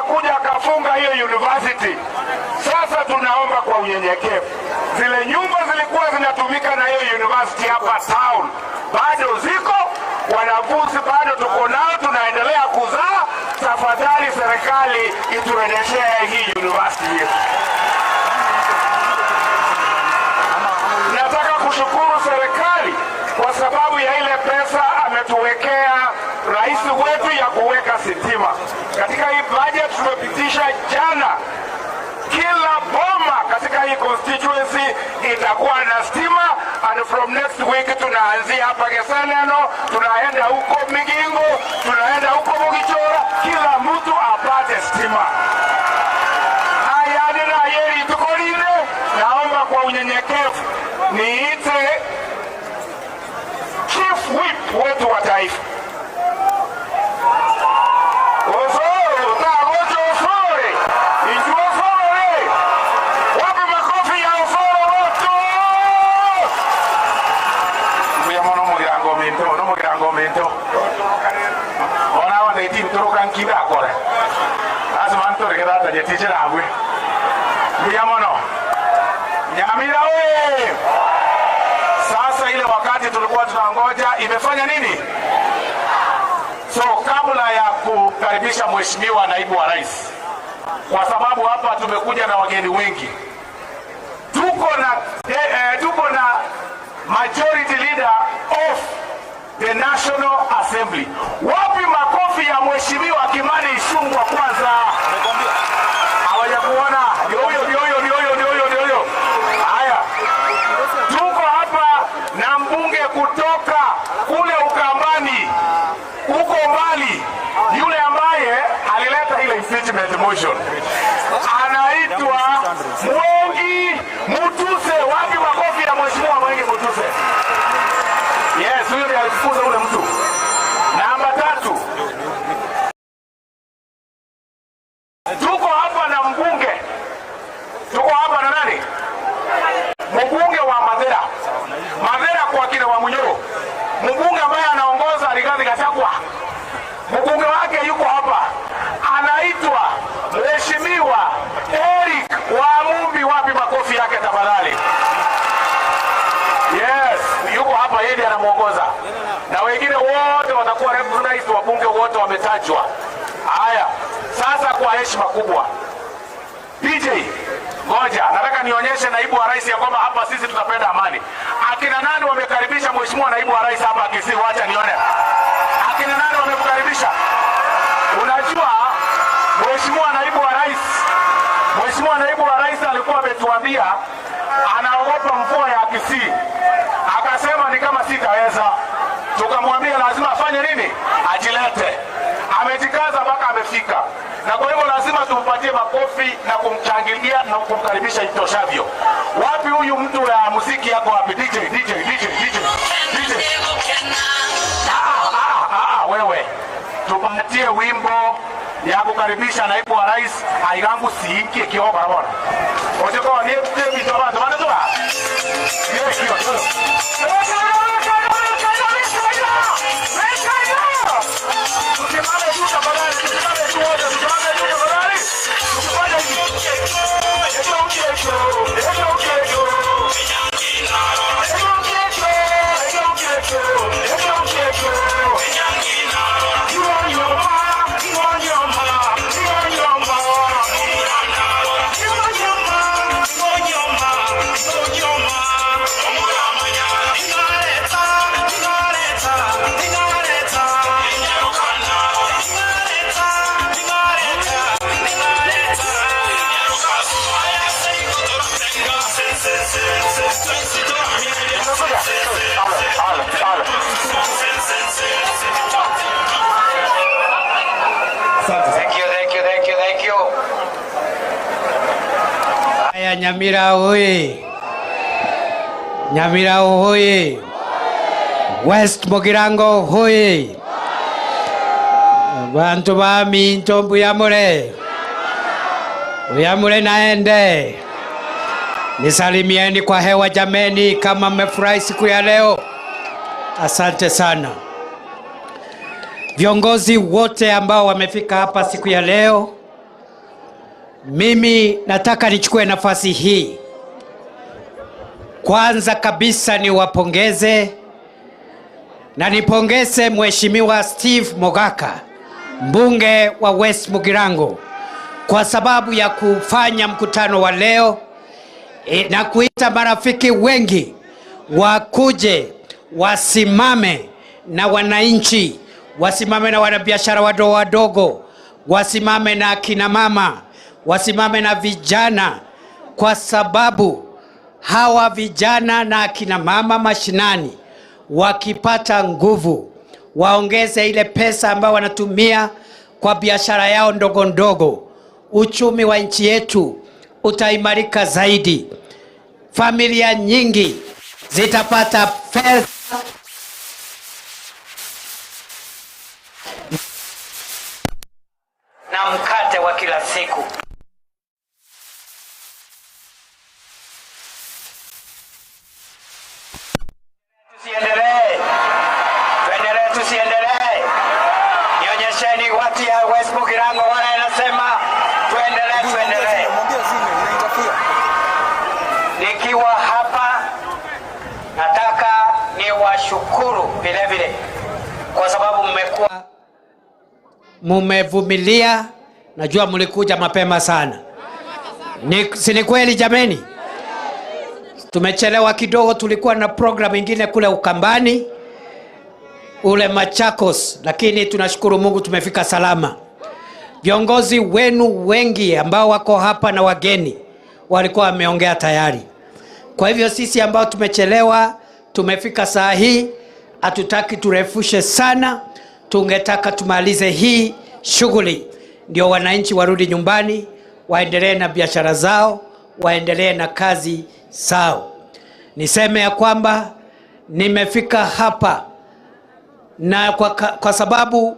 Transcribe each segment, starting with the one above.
Akakuja akafunga hiyo university. Sasa tunaomba kwa unyenyekevu, zile nyumba zilikuwa zinatumika na hiyo university hapa town bado ziko, wanafunzi bado tuko nao, tunaendelea kuzaa. Tafadhali serikali ituendeshee hii university yetu. Nataka kushukuru serikali kwa sababu ya ile pesa ametuwekea rais wetu ya kuweka sitima katika hii budget tumepitisha jana. Kila boma katika hii constituency itakuwa na stima, and from next week tunaanzia hapa Geseneno, tunaenda huko Migingo, tunaenda huko Mugichora, kila mtu apate stima. Ayadina yeri tukoline, naomba kwa unyenyekevu niite Chief Whip wetu wa taifa. Osoro, tagocho Osore, Inju Osore. Wapi makofi ya Osoro wetu? Mbuya mono mugirango minto no mugirango minto ona wate iti ntoroka nkida akore lazima ntore gedata jetichera agwe. Mbuya mono Nyamira oye! Sasa ile wakati tulikuwa tunangoja imefanya nini? So kabla ya kukaribisha mheshimiwa naibu wa rais, kwa sababu hapa tumekuja na wageni wengi, tuko na majority leader of the National Assembly. Wapi makofi ya mheshimiwa Kimani Ichung'wah kwanza? Hawajakuona. Ndio huyo, ndio huyo, ndio huyo, ndio huyo, ndio huyo. Haya, tuko hapa na mbunge kutoka kule Ukambani, huko mbali, yule ambaye alileta ile impeachment motion, anaitwa Mwengi Mutuse. Wapi makofi ya mheshimiwa Mwengi Mutuse? Yes, huyo ndiye alifukuza ule mtu. Namba tatu, tuko hapa na mbunge, tuko hapa na nani? Mbunge wa Mathira, Mathira kwa kina wa Munyoro, mbunge ambaye anaongoza Rigathi Gachagua, mbunge wake yuko hapa, anaitwa Mheshimiwa Eric Wamumbi. Wapi makofi yake tafadhali? Yes, yuko hapa, yeye ndiye anamuongoza na wengine wote watakuwa recognized, wabunge wote wametajwa. Haya, sasa kwa heshima kubwa, DJ, ngoja, nataka nionyeshe naibu wa rais ya kwamba hapa sisi tunapenda amani. Akina nani wamekaribisha mheshimiwa naibu wa rais hapa Kisii? Wacha nione. Akina nani wamemkaribisha? Unajua mheshimiwa naibu wa rais, mheshimiwa naibu wa rais alikuwa ametuambia anaogopa mvua ya Kisii, akasema ni kama sitaweza. Tukamwambia lazima afanye nini? Ajilete. Amejikaza mpaka amefika, na kwa hivyo lazima tumpatie makofi na kumchangilia na kumkaribisha itoshavyo. Wapi huyu mtu ya muziki yako wapi? DJ, DJ, DJ, DJ, DJ. Ah, ah, ah, ah, wewe tupatie wimbo ya kukaribisha naibu wa rais aigangu siinkie kio barabara. Ojeko ni vitu abantu bana toa. Ye kio. Tusimame juu tafadhali, tusimame juu wote, tusimame juu tafadhali. Tukifanya hivi. Ejo ejo, ejo ejo. Ejo ejo, ejo ejo, ejo ejo. Iwanyoma, iwanyoma, iwanyoma. Iwanyoma, iwanyoma, iwanyoma. Inaleta, inaleta, inaleta. Inaleta, inaleta, inaleta. Hale, hale. Thank you, thank you, thank you, thank you. Haya, Nyamira hoye! Nyamira hoye! West Mugirango hoye! Bantu ba minto mbuyamure, mbuyamure naende. Nisalimieni kwa hewa jameni, kama mmefurahi siku ya leo. Asante sana viongozi wote ambao wamefika hapa siku ya leo. Mimi nataka nichukue nafasi hii kwanza kabisa niwapongeze na nipongeze Mheshimiwa Steve Mogaka, mbunge wa West Mugirango, kwa sababu ya kufanya mkutano wa leo na kuita marafiki wengi wakuje wasimame na wananchi, wasimame na wanabiashara wadogo wadogo, wasimame na akina mama, wasimame na vijana, kwa sababu hawa vijana na akina mama mashinani wakipata nguvu, waongeze ile pesa ambayo wanatumia kwa biashara yao ndogo ndogo, uchumi wa nchi yetu utaimarika zaidi. Familia nyingi zitapata fedha na mkate wa kila siku. Tusiendelee. Tuendelee, tusiendelee. Nionyesheni watu ya West Mugirango wale anasema tuendelee, tuendelee. Nikiwa hapa nataka niwashukuru vile vile kwa sababu mmekuwa mumevumilia. Najua mlikuja mapema sana. Si ni kweli jameni? Tumechelewa kidogo, tulikuwa na program ingine kule Ukambani, ule Machakos, lakini tunashukuru Mungu tumefika salama. Viongozi wenu wengi ambao wako hapa na wageni walikuwa wameongea tayari. Kwa hivyo sisi ambao tumechelewa tumefika saa hii, hatutaki turefushe sana, tungetaka tumalize hii shughuli ndio wananchi warudi nyumbani, waendelee na biashara zao, waendelee na kazi zao. Niseme ya kwamba nimefika hapa na kwa sababu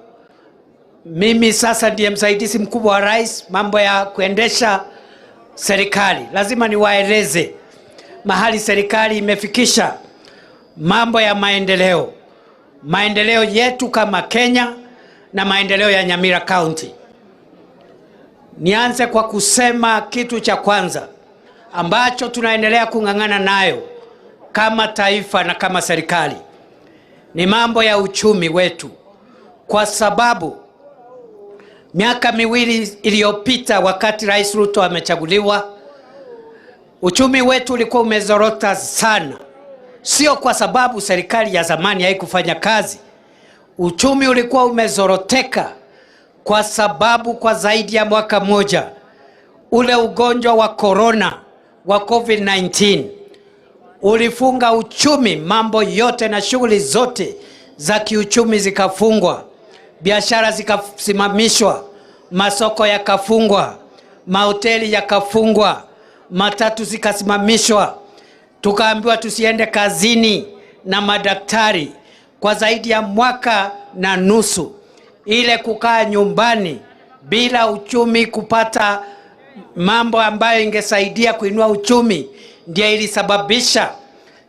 mimi sasa ndiye msaidizi mkubwa wa rais, mambo ya kuendesha serikali, lazima niwaeleze mahali serikali imefikisha mambo ya maendeleo, maendeleo yetu kama Kenya na maendeleo ya Nyamira County. Nianze kwa kusema kitu cha kwanza ambacho tunaendelea kung'ang'ana nayo kama taifa na kama serikali ni mambo ya uchumi wetu, kwa sababu miaka miwili iliyopita wakati Rais Ruto amechaguliwa, uchumi wetu ulikuwa umezorota sana. Sio kwa sababu serikali ya zamani haikufanya kazi. Uchumi ulikuwa umezoroteka kwa sababu kwa zaidi ya mwaka mmoja ule ugonjwa wa corona wa COVID-19 ulifunga uchumi, mambo yote na shughuli zote za kiuchumi zikafungwa, biashara zikasimamishwa, masoko yakafungwa, mahoteli yakafungwa, matatu zikasimamishwa, tukaambiwa tusiende kazini na madaktari kwa zaidi ya mwaka na nusu. Ile kukaa nyumbani bila uchumi kupata mambo ambayo ingesaidia kuinua uchumi ndiyo ilisababisha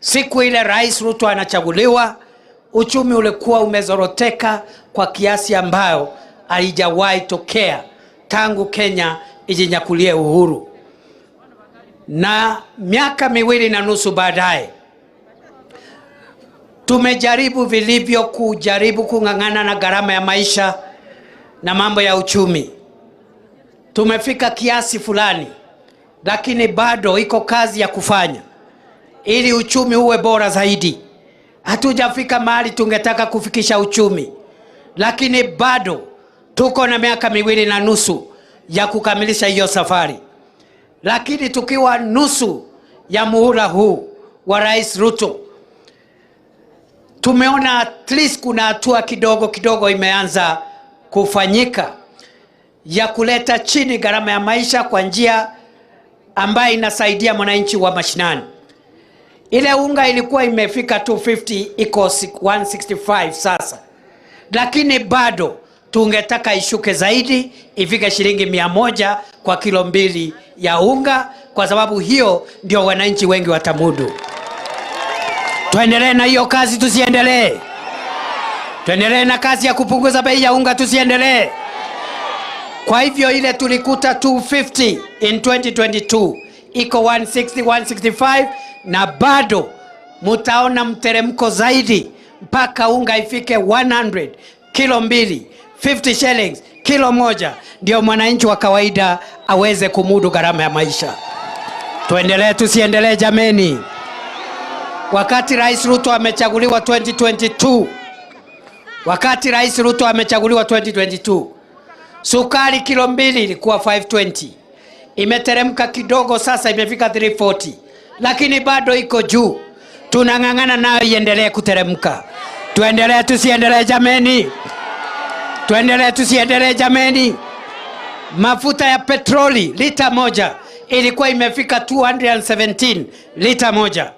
siku ile Rais Ruto anachaguliwa, uchumi ulikuwa umezoroteka kwa kiasi ambayo haijawahi tokea tangu Kenya ijinyakulie uhuru. Na miaka 2.5 baadaye tumejaribu vilivyo kujaribu kung'ang'ana na gharama ya maisha na mambo ya uchumi. Tumefika kiasi fulani, lakini bado iko kazi ya kufanya ili uchumi uwe bora zaidi. Hatujafika mahali tungetaka kufikisha uchumi, lakini bado tuko na miaka 2.5 ya kukamilisha hiyo safari. Lakini tukiwa nusu ya muhula huu wa Rais Ruto, tumeona at least kuna hatua kidogo kidogo imeanza kufanyika ya kuleta chini gharama ya maisha kwa njia ambayo inasaidia mwananchi wa mashinani. Ile unga ilikuwa imefika 250, iko 165 sasa, lakini bado tungetaka ishuke zaidi, ifike shilingi 100 kwa kilo 2 ya unga, kwa sababu hiyo ndio wananchi wengi watamudu. Tuendelee na hiyo kazi, tusiendelee? Tuendelee na kazi ya kupunguza bei ya unga, tusiendelee? Kwa hivyo ile tulikuta 250 in 2022 iko 160, 165, na bado mutaona mteremko zaidi mpaka unga ifike 100 kilo mbili, 50 shillings kilo moja, ndio mwananchi wa kawaida aweze kumudu gharama ya maisha. Tuendelee tusiendelee jameni? Wakati Rais Ruto amechaguliwa 2022, wakati Rais Ruto amechaguliwa 2022, sukari kilo mbili ilikuwa 520, imeteremka kidogo, sasa imefika 340, lakini bado iko juu. Tunang'ang'ana nayo iendelee kuteremka. Tuendelee tusiendelee jameni? Tuendelee tusiendelee jameni? Mafuta ya petroli lita moja ilikuwa imefika 217 lita moja.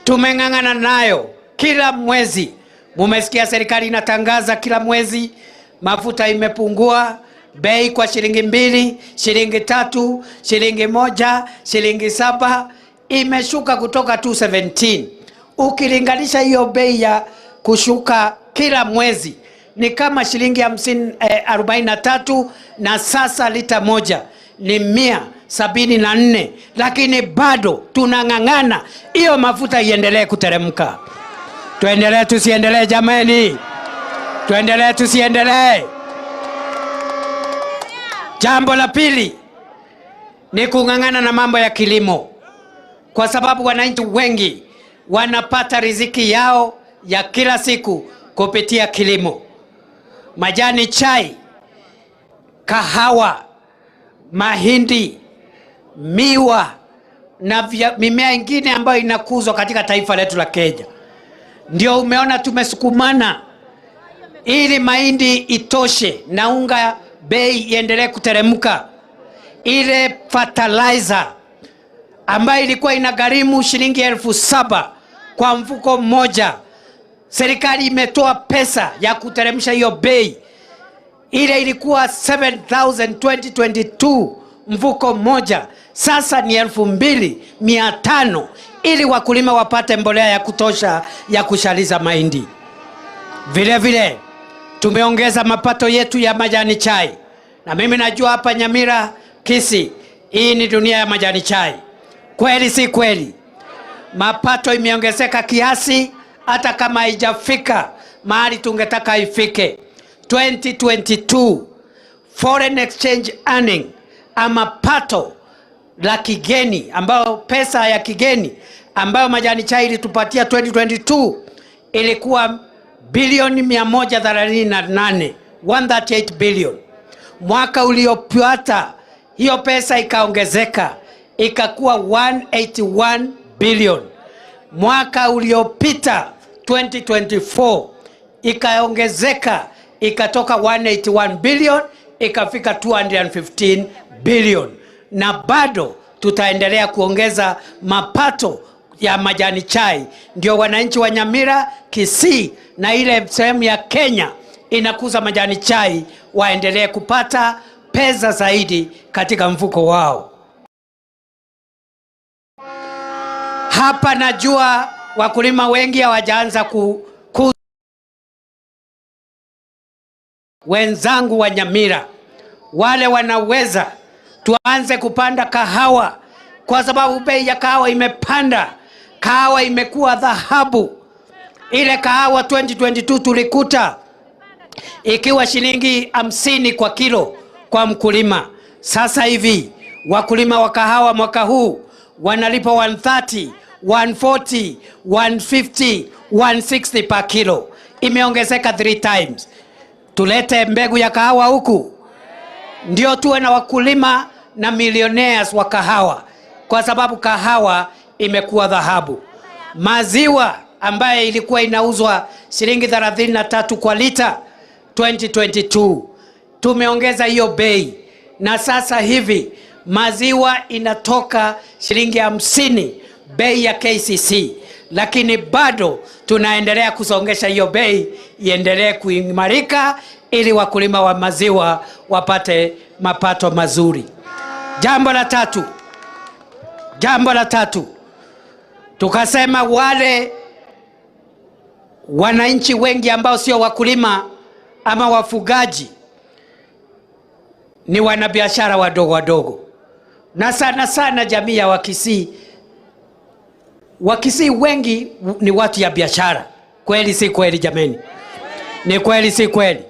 Tumeng'ang'ana nayo kila mwezi. Mumesikia serikali inatangaza kila mwezi mafuta imepungua bei kwa shilingi 2, shilingi 3, shilingi 1, shilingi 7, imeshuka kutoka 217. Ukilinganisha hiyo bei ya kushuka kila mwezi ni kama shilingi 43, na sasa lita moja ni 174, lakini bado tunang'ang'ana hiyo mafuta iendelee kuteremka. Tuendelee tusiendelee jameni? Tuendelee tusiendelee? Jambo la pili ni kung'ang'ana na mambo ya kilimo, kwa sababu wananchi wengi wanapata riziki yao ya kila siku kupitia kilimo. Majani chai, kahawa, mahindi, miwa na mimea ingine ambayo inakuzwa katika taifa letu la Kenya. Ndio umeona tumesukumana ili mahindi itoshe na unga bei iendelee kuteremka. Ile fertilizer ambayo ilikuwa inagharimu shilingi 7,000 kwa mfuko mmoja, serikali imetoa pesa ya kuteremsha hiyo bei. Ile ilikuwa 7,000 2022 mfuko mmoja, sasa ni 2,500, ili wakulima wapate mbolea ya kutosha ya kushaliza mahindi. Vile vile tumeongeza mapato yetu ya majani chai, na mimi najua hapa Nyamira, Kisii, hii ni dunia ya majani chai. Kweli si kweli? Mapato imeongezeka kiasi, hata kama haijafika mahali tungetaka ifike. 2022 foreign exchange earning, ama pato la kigeni, ambayo pesa ya kigeni ambayo majani chai ilitupatia 2022 ilikuwa bilioni 138, 138 billion. Mwaka uliopita hiyo pesa ikaongezeka ikakuwa 181 billion. Mwaka uliopita 2024 ikaongezeka ikatoka 181 billion ikafika 215 billion. Na bado tutaendelea kuongeza mapato ya majani chai, ndio wananchi wa Nyamira, Kisii na ile sehemu ya Kenya inakuza majani chai waendelee kupata pesa zaidi katika mfuko wao. Hapa najua wakulima wengi hawajaanza wenzangu wa Nyamira, wale wanaweza tuanze kupanda kahawa, kwa sababu bei ya kahawa imepanda. Kahawa imekuwa dhahabu. Ile kahawa 2022 tulikuta ikiwa shilingi 50 kwa kilo kwa mkulima. Sasa hivi wakulima wa kahawa mwaka huu wanalipa 130, 140, 150, 160 per kilo. Imeongezeka 3 times. Tulete mbegu ya kahawa huku ndio tuwe na wakulima na millionaires wa kahawa, kwa sababu kahawa imekuwa dhahabu. Maziwa ambaye ilikuwa inauzwa shilingi 33 kwa lita 2022, tumeongeza hiyo bei, na sasa hivi maziwa inatoka shilingi 50 bei ya KCC, lakini bado tunaendelea kusongesha hiyo bei iendelee kuimarika ili wakulima wa maziwa wapate mapato mazuri. Jambo la tatu, tukasema wale wananchi wengi ambao sio wakulima ama wafugaji, ni wanabiashara wadogo wadogo, na sana sana jamii ya Wakisii. Wakisii wengi ni watu ya biashara. Kweli si kweli jameni? Ni kweli si kweli?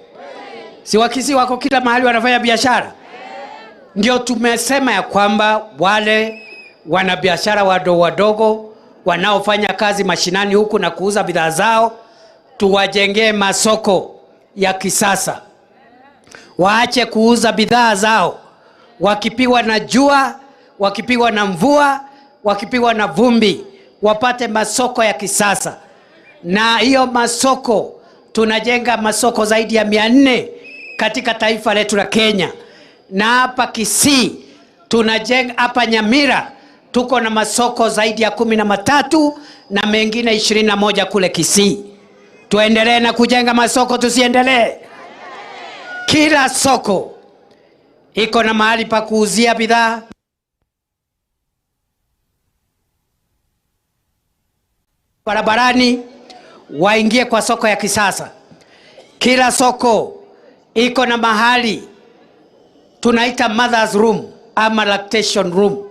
Si Wakisii wako kila mahali wanafanya biashara? Ndio tumesema ya kwamba wale wanabiashara wadogo wadogo wanaofanya kazi mashinani huku na kuuza bidhaa zao, tuwajengee masoko ya kisasa. Waache kuuza bidhaa zao wakipigwa na jua, wakipigwa na mvua, wakipigwa na vumbi, wapate masoko ya kisasa. Na hiyo masoko, tunajenga masoko zaidi ya 400 katika taifa letu la Kenya. Na hapa Kisii tunajenga, hapa Nyamira tuko na masoko zaidi ya 13 na mengine 21 kule Kisii. Tuendelee na kujenga masoko, tusiendelee? Kila soko iko na mahali pa kuuzia bidhaa, barabarani, waingie kwa soko ya kisasa. Kila soko iko na mahali tunaita mother's room ama lactation room.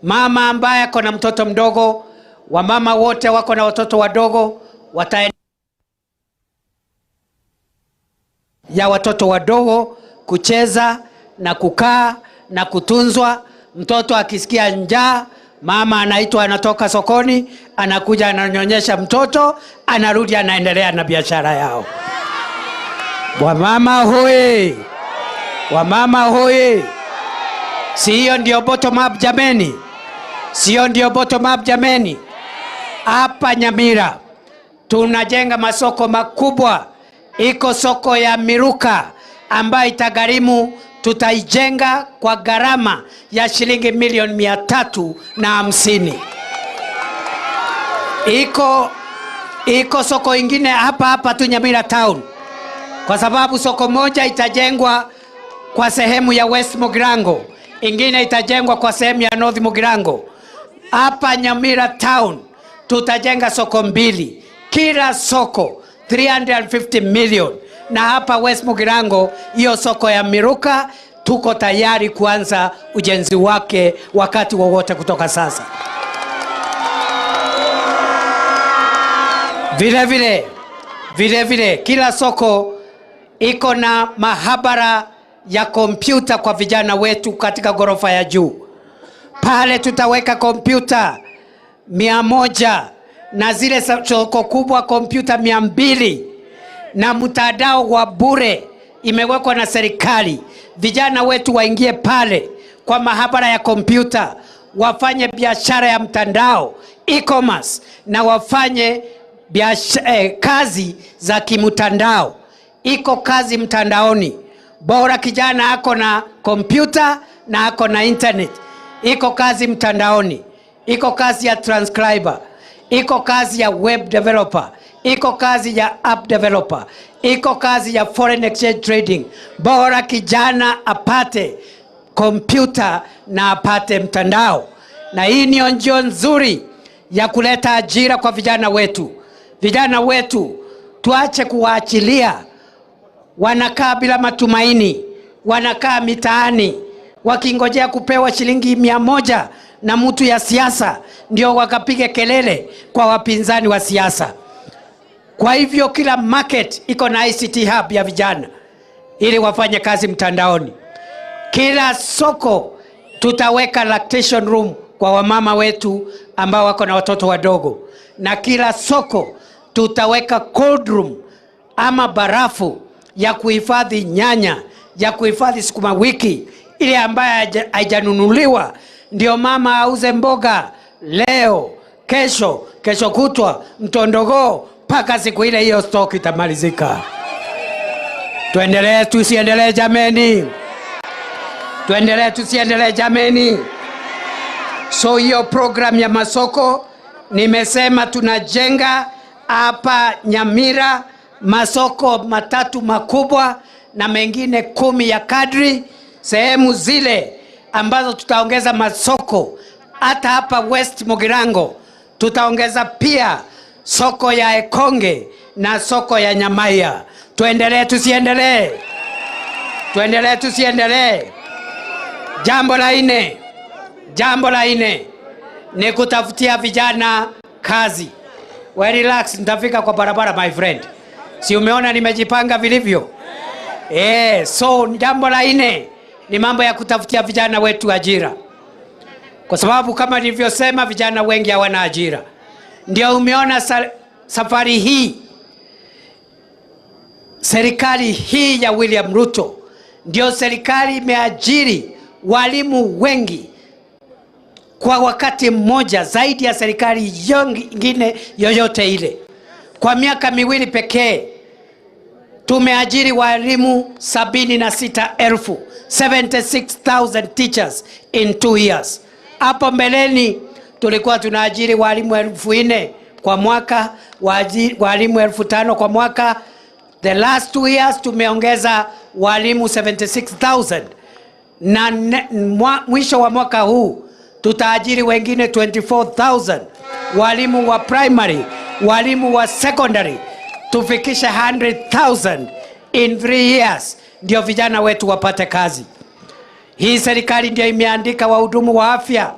Mama ambaye ako na mtoto mdogo, wamama wote wako na watoto wadogo, wataenda ya watoto wadogo kucheza na kukaa na kutunzwa. Mtoto akisikia njaa, mama anaitwa, anatoka sokoni, anakuja ananyonyesha mtoto, anarudi anaendelea na biashara yao. Wamama hoye! Wamama hoye! Si hiyo ndio bottom up jameni? Sio ndio bottom up jameni? Hapa Nyamira tunajenga masoko makubwa. Iko soko ya Miruka ambayo itagharimu, tutaijenga kwa gharama ya shilingi milioni 350. Iko soko ingine hapa hapa tu Nyamira town, kwa sababu soko moja itajengwa kwa sehemu ya West Mugirango, ingine itajengwa kwa sehemu ya North Mugirango. Hapa Nyamira town tutajenga soko mbili, kila soko 350 million. Na hapa West Mugirango hiyo soko ya Miruka tuko tayari kuanza ujenzi wake wakati wowote kutoka sasa. Vile vile kila soko iko na mahabara ya kompyuta kwa vijana wetu katika ghorofa ya juu. Pale tutaweka kompyuta 100 na zile soko kubwa kompyuta 200, na mtandao wa bure imewekwa na serikali. Vijana wetu waingie pale kwa mahabara ya kompyuta, wafanye biashara ya mtandao, e-commerce, na wafanye kazi za kimtandao. Iko kazi mtandaoni, bora kijana ako na kompyuta na ako na internet. Iko kazi mtandaoni, iko kazi ya transcriber, iko kazi ya web developer, iko kazi ya app developer, iko kazi ya foreign exchange trading. Bora kijana apate kompyuta na apate mtandao. Na hii ni njia nzuri ya kuleta ajira kwa vijana wetu. Vijana wetu tuache kuwaachilia wanakaa bila matumaini, wanakaa mitaani wakingojea kupewa shilingi 100 na mtu ya siasa ndio wakapige kelele kwa wapinzani wa siasa. Kwa hivyo kila market iko na ICT hub ya vijana ili wafanye kazi mtandaoni. Kila soko tutaweka lactation room kwa wamama wetu ambao wako na watoto wadogo, na kila soko tutaweka cold room ama barafu ya kuhifadhi nyanya, ya kuhifadhi sukuma wiki ile ambayo haijanunuliwa, ndio mama auze mboga leo, kesho, kesho kutwa, mtondogoo, mpaka siku ile hiyo stock itamalizika. Tuendelee tusiendelee jameni? Tuendelee tusiendelee jameni? So hiyo program ya masoko nimesema tunajenga hapa Nyamira masoko 3 makubwa na mengine 10 ya kadri, sehemu zile ambazo tutaongeza masoko. Hata hapa West Mugirango tutaongeza pia soko ya Ekonge na soko ya Nyamaiya. Tuendelee tusiendelee? Tuendelee tusiendelee? Jambo la nne ni kutafutia vijana kazi. We relax, nitafika kwa barabara, my friend. Si umeona nimejipanga vilivyo? So jambo la nne ni mambo ya kutafutia vijana wetu ajira, kwa sababu kama nilivyosema, vijana wengi hawana ajira. Ndio umeona safari hii serikali hii ya William Ruto ndio serikali imeajiri walimu wengi kwa wakati mmoja zaidi ya serikali nyingine yoyote ile. Kwa miaka 2 pekee tumeajiri walimu 76,000, 76,000 teachers in 2 years. Hapo mbeleni tulikuwa tunaajiri walimu 4,000 kwa mwaka, walimu 5,000 kwa mwaka. The last 2 years tumeongeza walimu 76,000, na mwisho wa mwaka huu tutaajiri wengine 24,000 walimu wa primary, walimu wa secondary, tufikishe 100,000 in 3 years, ndio vijana wetu wapate kazi. Hii serikali ndio imeandika wahudumu wa afya,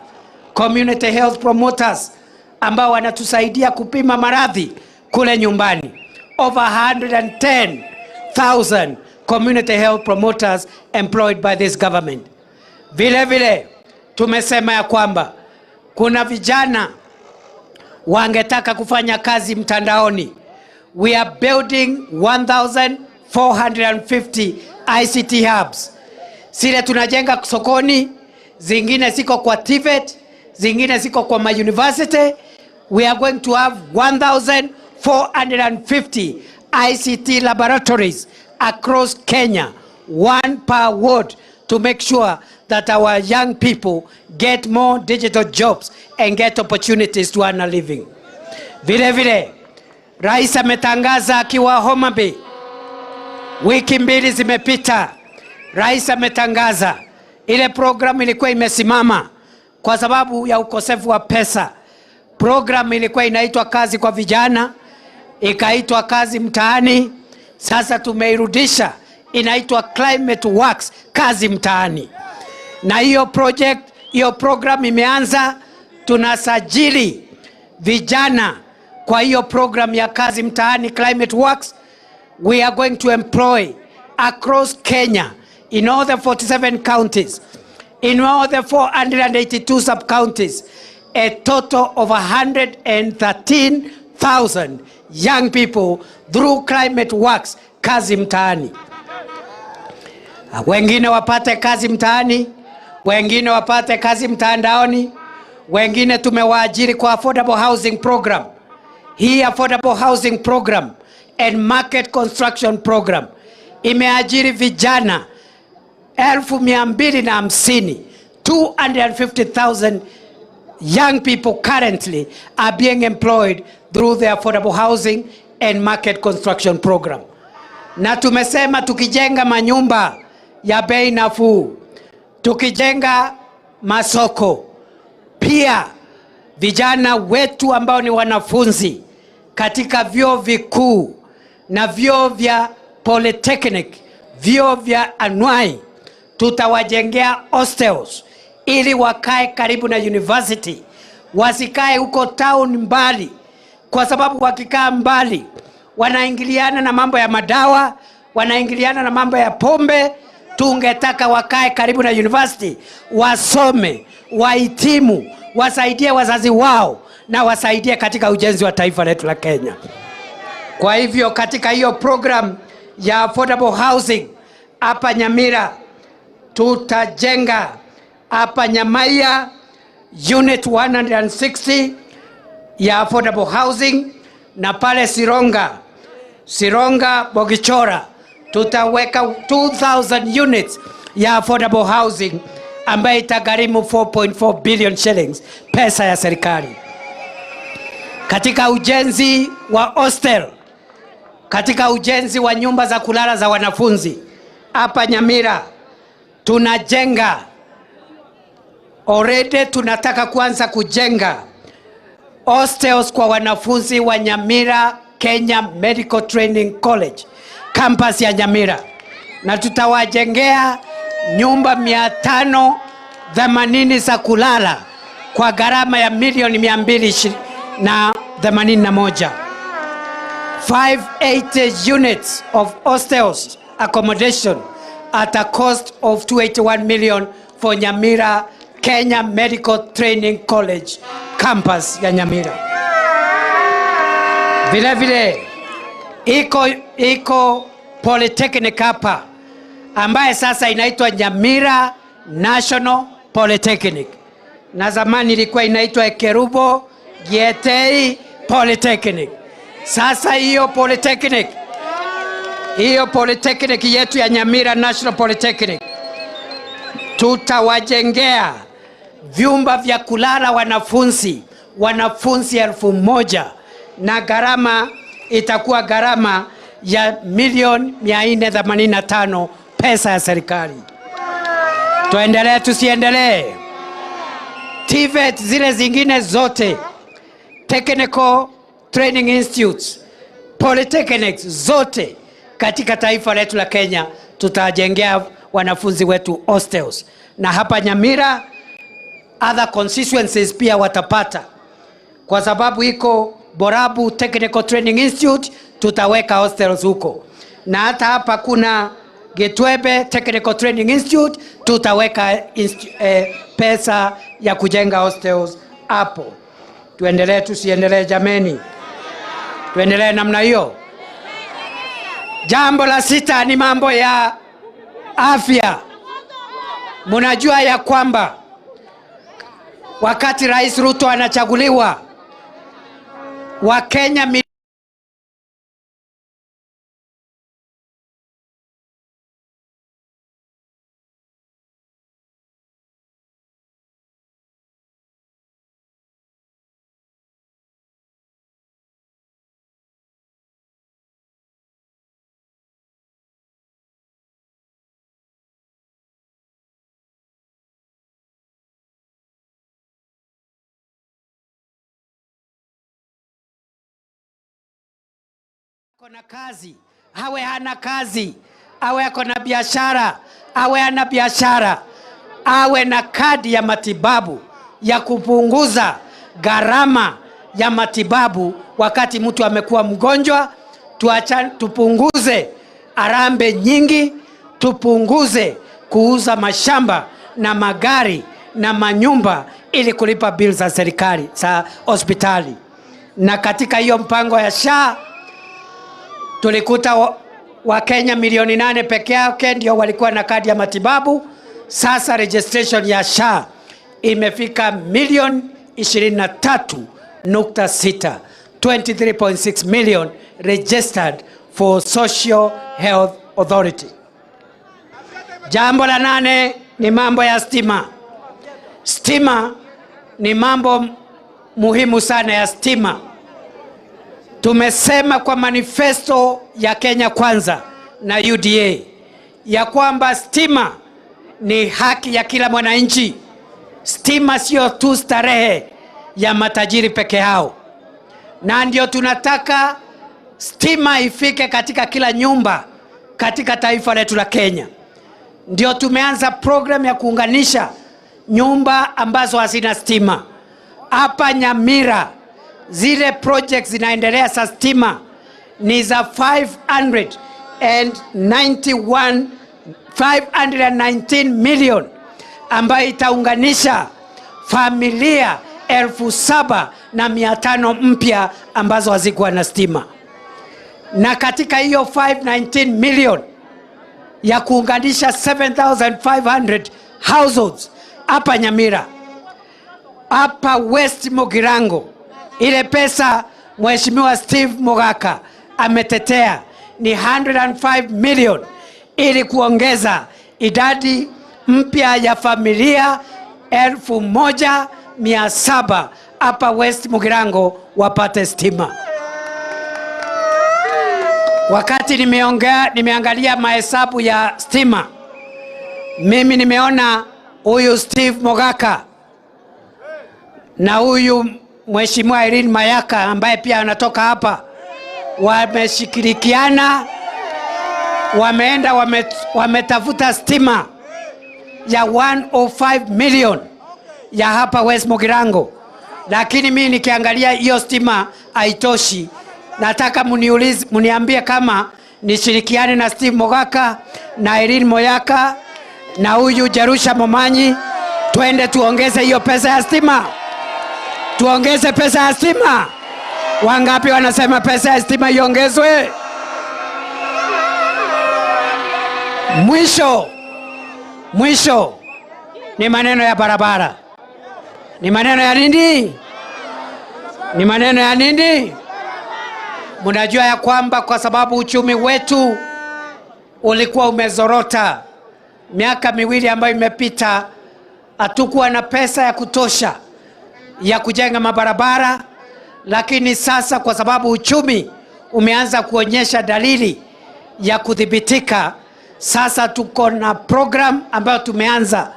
community health promoters, ambao wanatusaidia kupima maradhi kule nyumbani. Over 110,000 community health promoters employed by this government. Vile vile tumesema ya kwamba kuna vijana wangetaka kufanya kazi mtandaoni. We are building 1,450 ICT hubs. Zile tunajenga sokoni, zingine ziko kwa TVET, zingine ziko kwa my university. We are going to have 1,450 ICT laboratories across Kenya, one per ward, to make sure that our young people get more digital jobs and get opportunities to earn a living. Vile vile, Rais ametangaza akiwa Homa Bay, wiki 2 zimepita, Rais ametangaza ile program ilikuwa imesimama kwa sababu ya ukosefu wa pesa. Program ilikuwa inaitwa kazi kwa vijana, ikaitwa kazi mtaani. Sasa tumeirudisha, inaitwa Climate Works, kazi mtaani. Na hiyo project, hiyo program imeanza. Tunasajili vijana kwa hiyo program ya kazi mtaani, Climate Works. We are going to employ across Kenya in all the 47 counties, in all the 482 sub-counties, a total of 113,000 young people through Climate Works, kazi mtaani. Wengine wapate kazi mtaani, wengine wapate kazi mtandaoni, wengine tumewaajiri kwa affordable housing program. Hii affordable housing program and market construction program imeajiri vijana 250,000, 250,000 young people currently are being employed through the affordable housing and market construction program. Na tumesema tukijenga manyumba ya bei nafuu, tukijenga masoko, pia vijana wetu ambao ni wanafunzi katika vyuo vikuu na vyuo vya polytechnic, vyuo vya anuai, tutawajengea hostels ili wakae karibu na university, wasikae huko town mbali, kwa sababu wakikaa mbali wanaingiliana na mambo ya madawa, wanaingiliana na mambo ya pombe. Tungetaka wakae karibu na university, wasome, wahitimu, wasaidie wazazi wao na wasaidie katika ujenzi wa taifa letu la Kenya. Kwa hivyo katika hiyo program ya affordable housing hapa Nyamira tutajenga hapa Nyamaiya unit 160 ya affordable housing, na pale Sironga Bogichora tutaweka 2000 units ya affordable housing ambayo itagharimu 4.4 billion shillings, pesa ya serikali. Katika ujenzi wa hostel, katika ujenzi wa nyumba za kulala za wanafunzi hapa Nyamira tunajenga already, tunataka kuanza kujenga hostels kwa wanafunzi wa Nyamira Kenya Medical Training College, campus ya Nyamira. na tutawajengea nyumba 580 za kulala kwa gharama ya milioni 281. 580 units of hostels accommodation at a cost of 281 million for Nyamira Kenya Medical Training College campus ya Nyamira. Vile vile iko Polytechnic hapa ambaye sasa inaitwa Nyamira National Polytechnic, na zamani ilikuwa inaitwa Kerubo Gietei Polytechnic. Sasa hiyo Polytechnic yetu ya Nyamira National Polytechnic tutawajengea vyumba vya kulala wanafunzi 1,000, na gharama itakuwa gharama ya milioni 485 pesa ya serikali. Tuendelee tusiendelee? TVET zile zingine zote, Technical Training Institutes, Polytechnics zote katika taifa letu la Kenya tutajengea wanafunzi wetu hostels. Na hapa Nyamira other constituencies pia watapata, kwa sababu iko Borabu Technical Training Institute, tutaweka hostels huko. Na hata hapa kuna Gitwebe Technical Training Institute, tutaweka pesa ya kujenga hostels hapo. Tuendelee tusiendelee jameni? Tuendelee namna hiyo. Jambo la sita ni mambo ya afya. Mnajua ya kwamba wakati Rais Ruto anachaguliwa, Wakenya na kazi, awe hana kazi, awe ako na biashara, awe hana biashara, awe na kadi ya matibabu ya kupunguza gharama ya matibabu wakati mtu amekuwa mgonjwa. Tupunguze arambe nyingi, tupunguze kuuza mashamba na magari na manyumba ili kulipa bills za serikali za hospitali. Na katika hiyo mpango ya SHA tulikuta Wakenya milioni 8 peke yake ndio walikuwa na kadi ya matibabu. Sasa registration ya SHA imefika milioni 23.6, 23.6 million registered for Social Health Authority. Jambo la nane ni mambo ya stima. Stima ni mambo muhimu sana ya stima. Tumesema kwa manifesto ya Kenya Kwanza na UDA ya kwamba stima ni haki ya kila mwananchi. Stima sio tu starehe ya matajiri peke yao. Na ndio tunataka stima ifike katika kila nyumba katika taifa letu la Kenya. Ndio tumeanza program ya kuunganisha nyumba ambazo hazina stima. Hapa Nyamira zile projects zinaendelea za stima ni za 519 million ambayo itaunganisha familia 7,500 mpya ambazo hazikuwa na stima. Na katika hiyo 519 million ya kuunganisha 7,500 households hapa Nyamira, hapa West Mugirango, ile pesa Mheshimiwa Steve Mogaka ametetea ni 105 million ili kuongeza idadi mpya ya familia 1,700 hapa West Mugirango wapate stima. Wakati nimeangalia mahesabu ya stima, mimi nimeona huyu Steve Mogaka na huyu Mheshimiwa Irene Mayaka ambaye pia anatoka hapa wameshirikiana Wameenda wametafuta stima ya 105 million ya hapa West Mugirango, lakini mimi nikiangalia hiyo stima haitoshi. Nataka muniulize, muniambie kama nishirikiane na Steve Mogaka na Irene Moyaka na huyu Jerusha Momanyi, twende tuongeze hiyo pesa ya stima, tuongeze pesa ya stima. Wangapi wanasema pesa ya stima iongezwe? Mwisho, mwisho ni maneno ya barabara, ni maneno ya nini? Ni maneno ya nini? Mnajua ya kwamba kwa sababu uchumi wetu ulikuwa umezorota miaka miwili ambayo imepita, hatukuwa na pesa ya kutosha ya kujenga mabarabara, lakini sasa kwa sababu uchumi umeanza kuonyesha dalili ya kudhibitika, sasa tuko na program ambayo tumeanza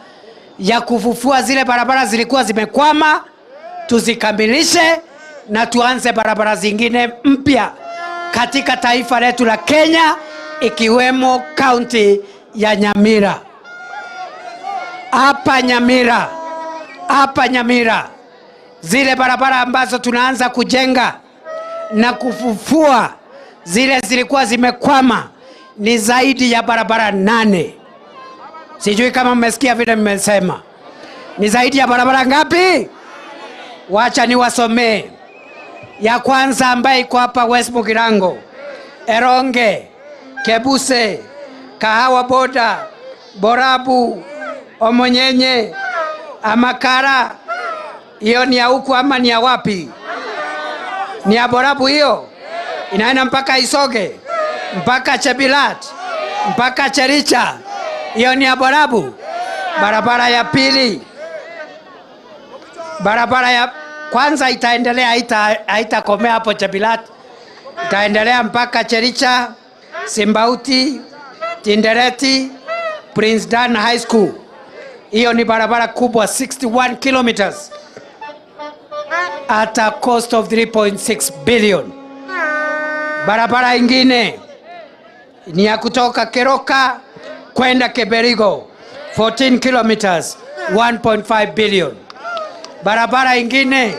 ya kufufua zile barabara zilikuwa zimekwama, tuzikamilishe na tuanze barabara zingine mpya katika taifa letu la Kenya, ikiwemo kaunti ya Nyamira. Hapa Nyamira, hapa Nyamira, zile barabara ambazo tunaanza kujenga na kufufua zile zilikuwa zimekwama ni zaidi ya barabara 8. Sijui kama mmesikia vile mmesema. Ni zaidi ya barabara ngapi? Wacha niwasomee. Ya kwanza ambaye iko hapa West Mugirango, Eronge, Kebuse, Kahawa Boda, Borabu, Omonyenye, Amakara. Hiyo ni ya huku ama ni ya wapi? Ni ya Borabu hiyo. Inaenda mpaka Isoge, mpaka Chebilat, mpaka Chericha. Hiyo ni ya Borabu. Barabara ya pili, barabara ya kwanza itaendelea, haitakomea hapo Chebilat, itaendelea mpaka Chericha, Simbauti, Tindereti, Prince Dan High School. Hiyo ni barabara kubwa, 61 kilometers at a cost of 3.6 billion. Barabara ingine ni ya kutoka Keroka kwenda Keberigo, 14 kilometers, 1.5 billion. Barabara ingine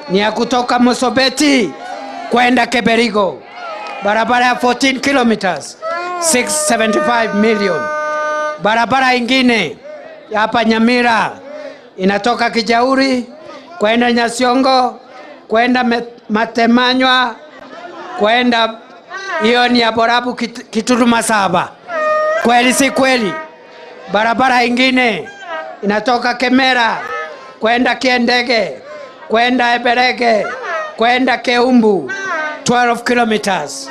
ni ya kutoka Mosobeti kwenda Keberigo, barabara ya 14 kilometers, 675 million. Barabara ingine hapa Nyamira inatoka Kijauri kwenda Nyasiongo, kwenda Matemanywa, kwenda, hiyo ni ya Borabu Kitutu Masaba. Kweli si kweli? Barabara ingine inatoka Kemera kwenda Kiendege, kwenda Eberege, kwenda Keumbu, 12 kilometers.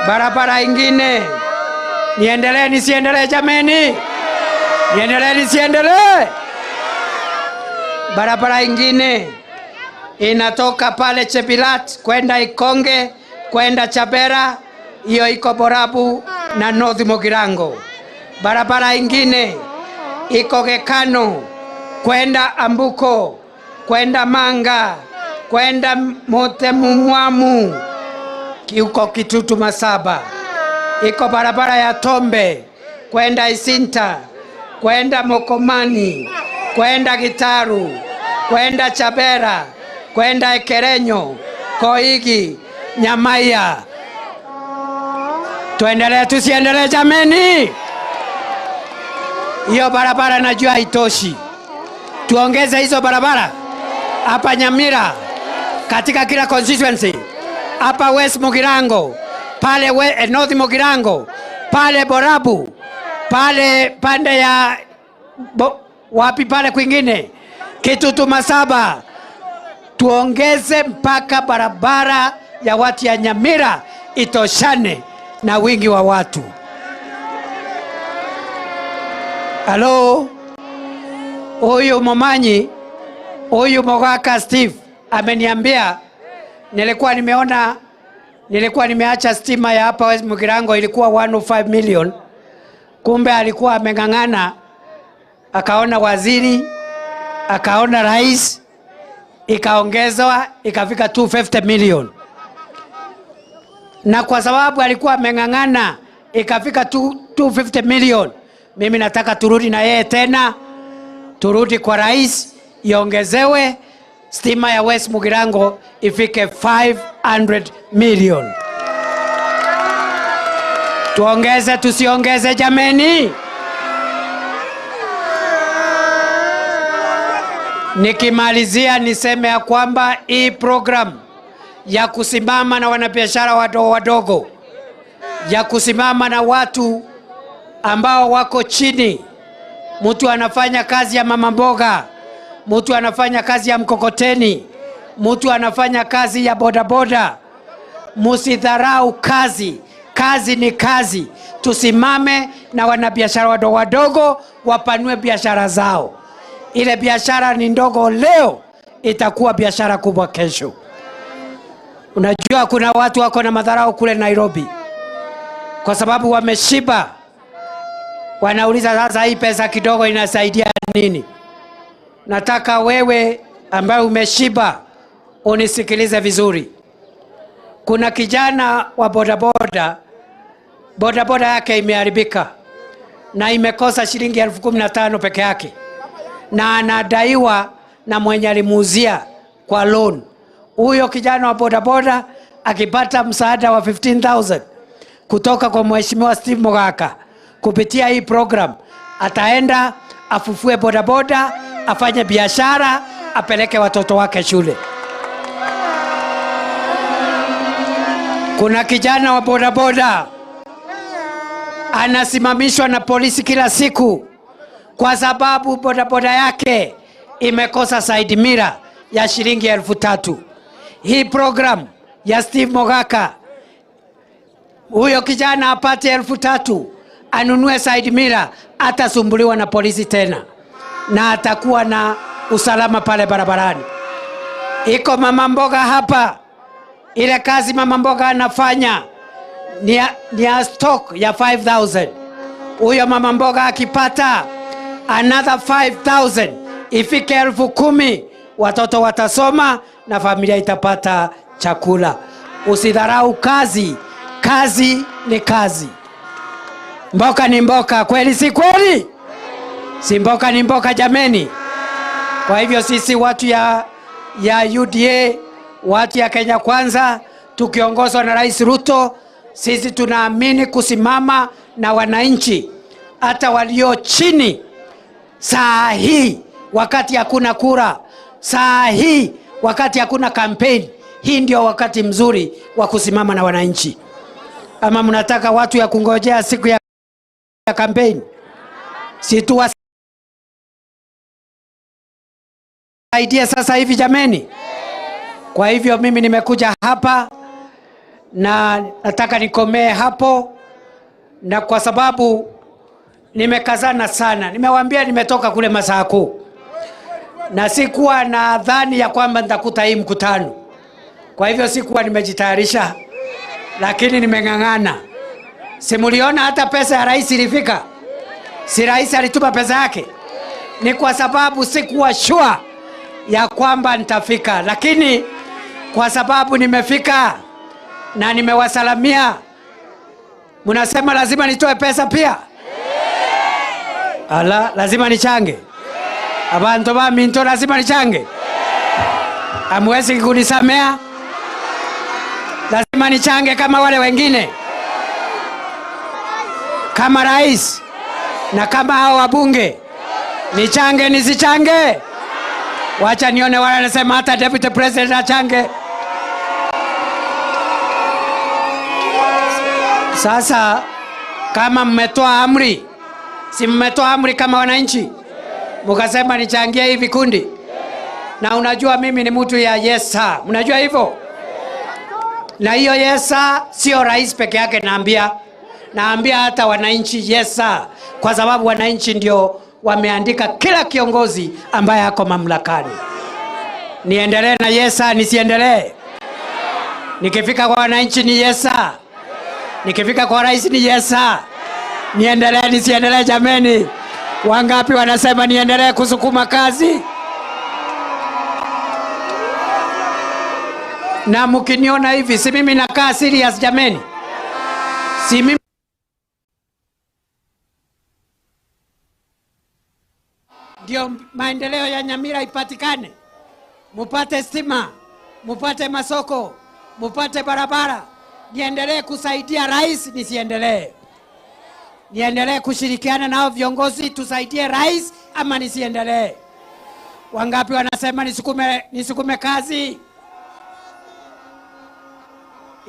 Barabara ingine, niendelee nisiendelee jameni? Niendelee nisiendelee? Barabara ingine inatoka pale Chebilat kwenda Ikonge, kwenda Chabera, hiyo iko Borabu na North Mugirango. Barabara ingine iko Gekano kwenda Ambuko, kwenda Manga, kwenda Motemumwamu, uko Kitutu Masaba. Iko barabara ya Tombe kwenda Isinta, kwenda Mokomani, kwenda Gitaru, kwenda Chabera, kwenda Ekerenyo, Koigi, Nyamaya. Tuendelee tusiendelee jameni? Hiyo barabara najua haitoshi. Tuongeze hizo barabara hapa Nyamira, katika kila constituency, hapa West Mugirango, pale North Mugirango, pale Borabu, pale pande ya wapi pale kwingine, Kitutu Masaba. Tuongeze mpaka barabara ya watu ya Nyamira itoshane na wingi wa watu. Halo, huyu Momanyi, huyu Mogaka Steve ameniambia, nilikuwa nimeona, nilikuwa nimeacha stima ya hapa West Mugirango ilikuwa 105 million. Kumbe alikuwa ameng'ang'ana, akaona waziri, akaona rais, ikaongezwa ikafika 250 million. Na kwa sababu alikuwa ameng'ang'ana ikafika 250 million. Mimi nataka turudi na yeye tena, turudi kwa rais, iongezewe stima ya West Mugirango ifike 500 million. Tuongeze tusiongeze jameni? Nikimalizia niseme ya kwamba hii program ya kusimama na wanabiashara wadogo wadogo, ya kusimama na watu ambao wako chini, mtu anafanya kazi ya mama mboga, mtu anafanya kazi ya mkokoteni, mtu anafanya kazi ya bodaboda, musidharau kazi. Kazi ni kazi. Tusimame na wanabiashara wadogo wadogo, wapanue biashara zao. Ile biashara ni ndogo leo, itakuwa biashara kubwa kesho. Unajua kuna watu wako na madharau kule Nairobi kwa sababu wameshiba, wanauliza sasa hii pesa kidogo inasaidia nini? Nataka wewe ambaye umeshiba unisikilize vizuri. Kuna kijana wa bodaboda, bodaboda yake imeharibika na imekosa shilingi 15,000 peke yake, na anadaiwa na mwenye alimuuzia kwa loan. Huyo kijana wa bodaboda akipata msaada wa 15,000 kutoka kwa Mheshimiwa Steve Mogaka kupitia hii program, ataenda afufue bodaboda, afanye biashara, apeleke watoto wake shule. Kuna kijana wa bodaboda anasimamishwa na polisi kila siku kwa sababu bodaboda yake imekosa side mirror ya shilingi 3,000. Hii program ya Steve Mogaka, huyo kijana apate 3,000 anunue side mirror, atasumbuliwa na polisi tena na atakuwa na usalama pale barabarani. Iko mama mboga hapa, ile kazi mama mboga anafanya ni ya stock ya 5,000. Huyo mama mboga akipata another 5,000 ifike 10,000, watoto watasoma na familia itapata chakula. Usidharau kazi, kazi ni kazi. Mboka ni mboka, kweli si kweli? Si mboka ni mboka jameni? Kwa hivyo sisi watu ya UDA, watu ya Kenya Kwanza, tukiongozwa na Rais Ruto, sisi tunaamini kusimama na wananchi hata walio chini. Saa hii wakati hakuna kura, saa hii wakati hakuna campaign, hii ndio wakati mzuri wa kusimama na wananchi. Ama mnataka watu ya kungojea siku ya campaign? Si tuwasaidie sasa hivi jameni? Kwa hivyo mimi nimekuja hapa na nataka nikomee hapo, na kwa sababu nimekazana sana, nimewaambia nimetoka kule Masaku na sikuwa na dhani ya kwamba nitakuta hii mkutano. Kwa hivyo sikuwa nimejitayarisha, lakini nimeng'ang'ana. Simuliona hata pesa ya rais ilifika? Si rais alituma pesa yake? Ni kwa sababu sikuwa sure ya kwamba nitafika, lakini kwa sababu nimefika na nimewasalamia, mnasema lazima nitoe pesa pia? Ala, lazima nichange. Abantu ba minto lazima nichange. Hamwezi kunisamea? Lazima nichange kama wale wengine, kama rais na kama hao wabunge. Nichange nisichange? Wacha nione wale wanasema hata deputy president achange. Sasa kama mmetoa amri, si mmetoa amri kama wananchi, mkasema nichangie hivi kundi? Na unajua mimi ni mtu ya yes sir, mnajua hivyo? Na hiyo yes sir sio rais peke yake naambia, naambia hata wananchi yes sir, kwa sababu wananchi ndio wameandika kila kiongozi ambaye ako mamlakani. Niendelee na yes sir, nisiendelee? Nikifika kwa wananchi ni yes sir, nikifika kwa rais ni yes sir. Niendelee nisiendelee jameni? Wangapi wanasema niendelee kusukuma kazi? Na mkiniona hivi, si mimi nakaa serious jameni? Si mimi Ndio maendeleo ya Nyamira ipatikane, mupate stima, mupate masoko, mupate barabara. Niendelee kusaidia rais, nisiendelee? Niendelee kushirikiana nao viongozi tusaidie rais ama nisiendelee? Wangapi wanasema nisukume kazi?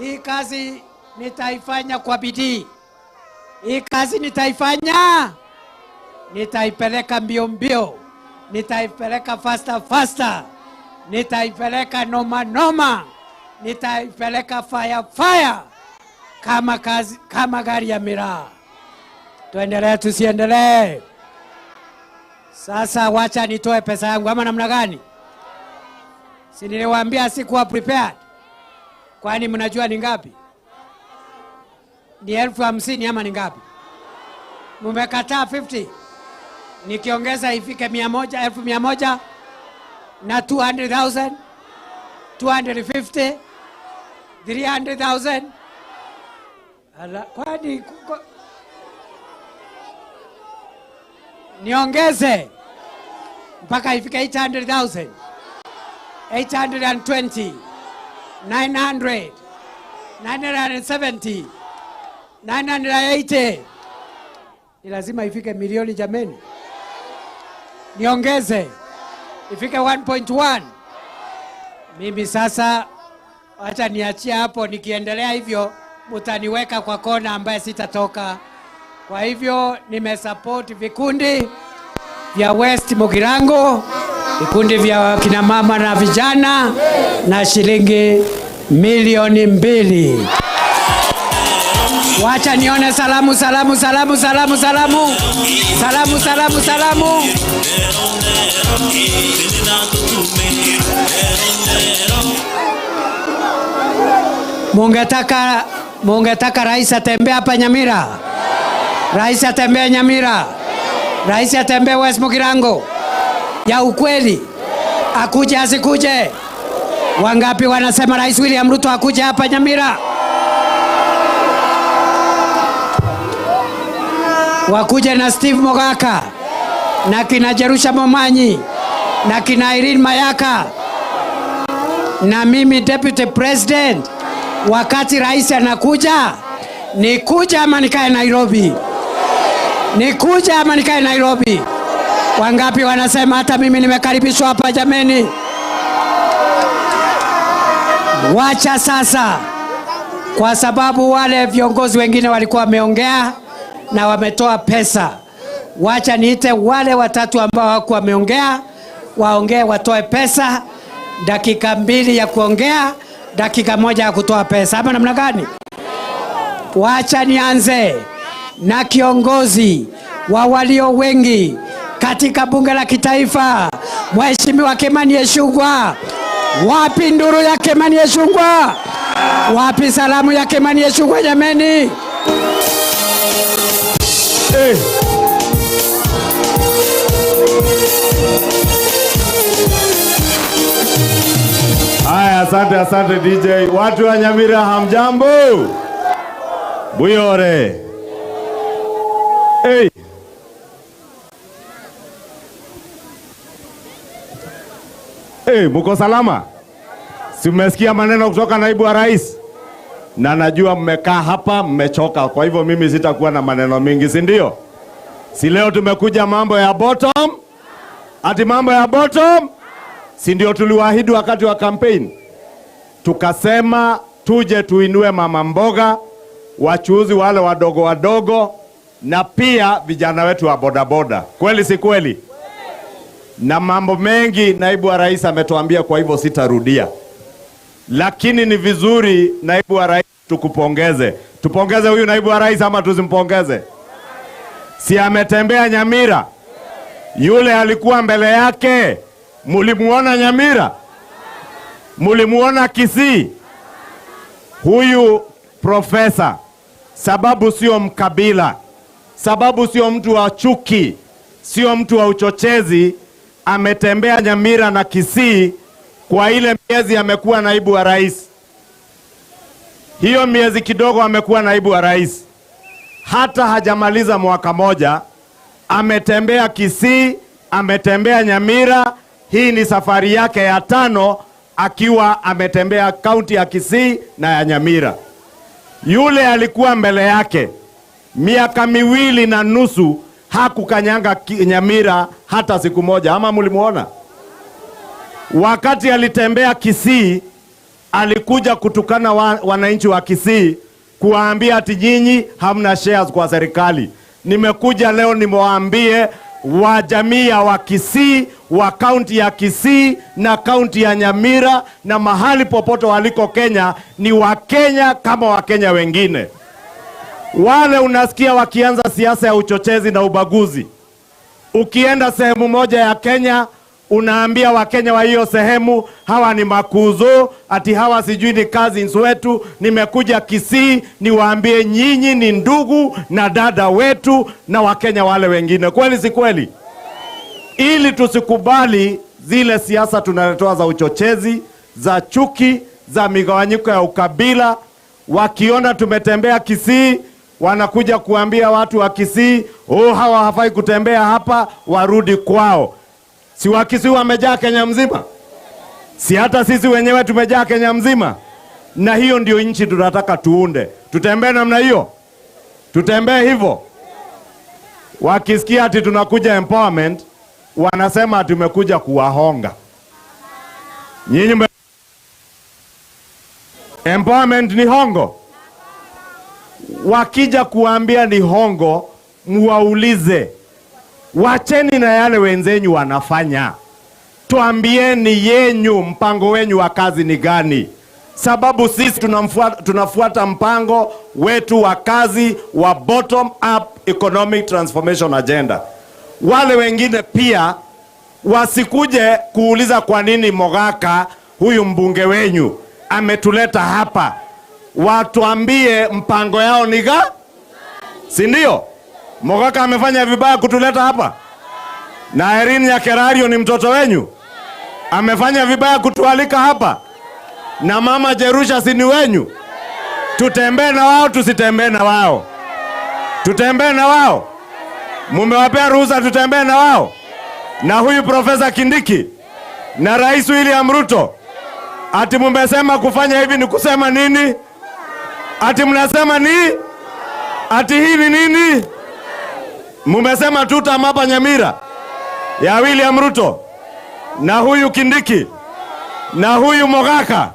Hii kazi nitaifanya kwa bidii. Hii kazi nitaifanya, nitaipeleka mbio mbio, nitaipeleka faster faster, nitaipeleka noma noma, nitaipeleka fire fire, kama kazi, kama gari ya miraa. Tuendelee tusiendelee? Sasa wacha nitoe pesa yangu ama namna gani? Si niliwaambia sikuwa prepared? Kwani mnajua ni ngapi? Ni 50,000 ama ni ngapi? Mumekataa 50. Nikiongeza ifike 100, 100,000 na 200,000, 250, 300,000. Ala, kwani niongeze mpaka ifike 800,000, 820, 900, 970, 980. Ni lazima ifike milioni jameni. Niongeze ifike 1.1. Mimi sasa acha niachie hapo, nikiendelea hivyo mutaniweka kwa kona ambaye sitatoka. Kwa hivyo nimesupport vikundi vya West Mugirango, vikundi vya kina mama na vijana na shilingi 2,000,000. Wacha nione salamu, salamu, salamu, salamu, salamu. Salamu, salamu, salamu. Mungetaka rais atembee hapa Nyamira? Rais atembee Nyamira? Rais atembee West Mugirango? Ya ukweli? Akuje asikuje? Wangapi wanasema Rais William Ruto akuje hapa Nyamira? Wakuje na Steve Mogaka na kina Jerusha Momanyi na kina Irene Mayaka na mimi Deputy President. Wakati rais anakuja, nikuja ama nikae Nairobi? Nikuja ama nikae Nairobi? Wangapi wanasema hata mimi nimekaribishwa hapa jameni? Wacha sasa, kwa sababu wale viongozi wengine walikuwa wameongea na wametoa pesa. Wacha niite wale watatu ambao hawakuwa wameongea, waongee, watoe pesa. Dakika 2 ya kuongea, dakika 1 ya kutoa pesa. Ama namna gani? Wacha nianze na kiongozi wa walio wengi katika bunge la kitaifa, Mheshimiwa Kimani Ichung'wah. Wapi nduru ya Kimani Ichung'wah? Wapi salamu ya Kimani Ichung'wah jameni? Hey. Haya, asante, asante DJ. Watu wa Nyamira hamjambo? Buyore. Hey. Hey, muko salama? Si mmesikia maneno kutoka naibu wa rais? Na najua mmekaa hapa mmechoka, kwa hivyo mimi sitakuwa na maneno mingi, si ndio? Si leo tumekuja mambo ya bottom? Ati mambo ya bottom? Si ndio tuliwaahidi wakati wa campaign? Tukasema tuje tuinue mama mboga, wachuuzi wale wadogo wadogo, na pia vijana wetu wa bodaboda. Kweli si kweli? Na mambo mengi naibu wa rais ametuambia, kwa hivyo sitarudia. Lakini ni vizuri naibu wa rais tukupongeze. Tupongeze huyu naibu wa rais ama tusimpongeze? Si ametembea Nyamira? Yule alikuwa mbele yake, mulimuona Nyamira? Mulimuona Kisii? Huyu profesa, sababu sio mkabila, sababu sio mtu wa chuki, sio mtu wa uchochezi, ametembea Nyamira na Kisii kwa ile miezi amekuwa naibu wa rais. Hiyo miezi kidogo amekuwa naibu wa rais, hata hajamaliza mwaka moja, ametembea Kisii Ametembea Nyamira. Hii ni safari yake ya 5 akiwa ametembea kaunti ya Kisii na ya Nyamira. Yule alikuwa mbele yake miaka 2.5 hakukanyanga Nyamira hata siku moja. Ama mlimuona? Wakati alitembea Kisii, alikuja kutukana wananchi wa Kisii, kuwaambia ati nyinyi hamna shares kwa serikali. Nimekuja leo nimewaambie wa jamii ya wa Kisii, wa kaunti ya Kisii na kaunti ya Nyamira na mahali popote waliko Kenya, ni Wakenya kama Wakenya wengine. Wale unasikia wakianza siasa ya uchochezi na ubaguzi. Ukienda sehemu moja ya Kenya, unaambia Wakenya wa hiyo sehemu hawa ni makuzo, ati hawa sijui ni cousins wetu. Nimekuja Kisii niwaambie nyinyi ni ndugu na dada wetu na Wakenya wale wengine. Kweli si kweli? Ili tusikubali zile siasa tunaletoa za uchochezi, za chuki, za migawanyiko ya ukabila. Wakiona tumetembea Kisii, wanakuja kuambia watu wa Kisii, oh, hawa hawafai kutembea hapa, warudi kwao. Si wa Kisii wamejaa Kenya mzima? Si hata sisi wenyewe tumejaa Kenya mzima? Na hiyo ndio nchi tunataka tuunde. Tutembee namna hiyo? Tutembee hivyo? Wakisikia ati tunakuja empowerment, wanasema tumekuja kuwahonga. Nyinyi empowerment ni hongo. Wakija kuambia ni hongo, muwaulize, wacheni na yale wenzenyu wanafanya. Tuambieni yenyu mpango wenyu wa kazi ni gani? Sababu sisi tunafuata mpango wetu wa kazi wa bottom up economic transformation agenda. Wale wengine pia wasikuje kuuliza kwa nini Mogaka huyu mbunge wenyu ametuleta hapa. Watuambie mpango yao ni gani? Si ndio? Mogaka amefanya vibaya kutuleta hapa? Na Irene Nyakerario ni mtoto wenyu? Amefanya vibaya kutualika hapa? Na mama Jerusha si ni wenyu? Tutembee na wao, tusitembee na wao? Tutembee na wao? Mumewapea ruhusa tutembee na wao? Na huyu Profesa Kindiki na Rais William Ruto, ati mumesema kufanya hivi ni kusema nini? Ati mnasema ni? Ati hii ni nini? Mumesema tutam hapa Nyamira ya William Ruto na huyu Kindiki na huyu Mogaka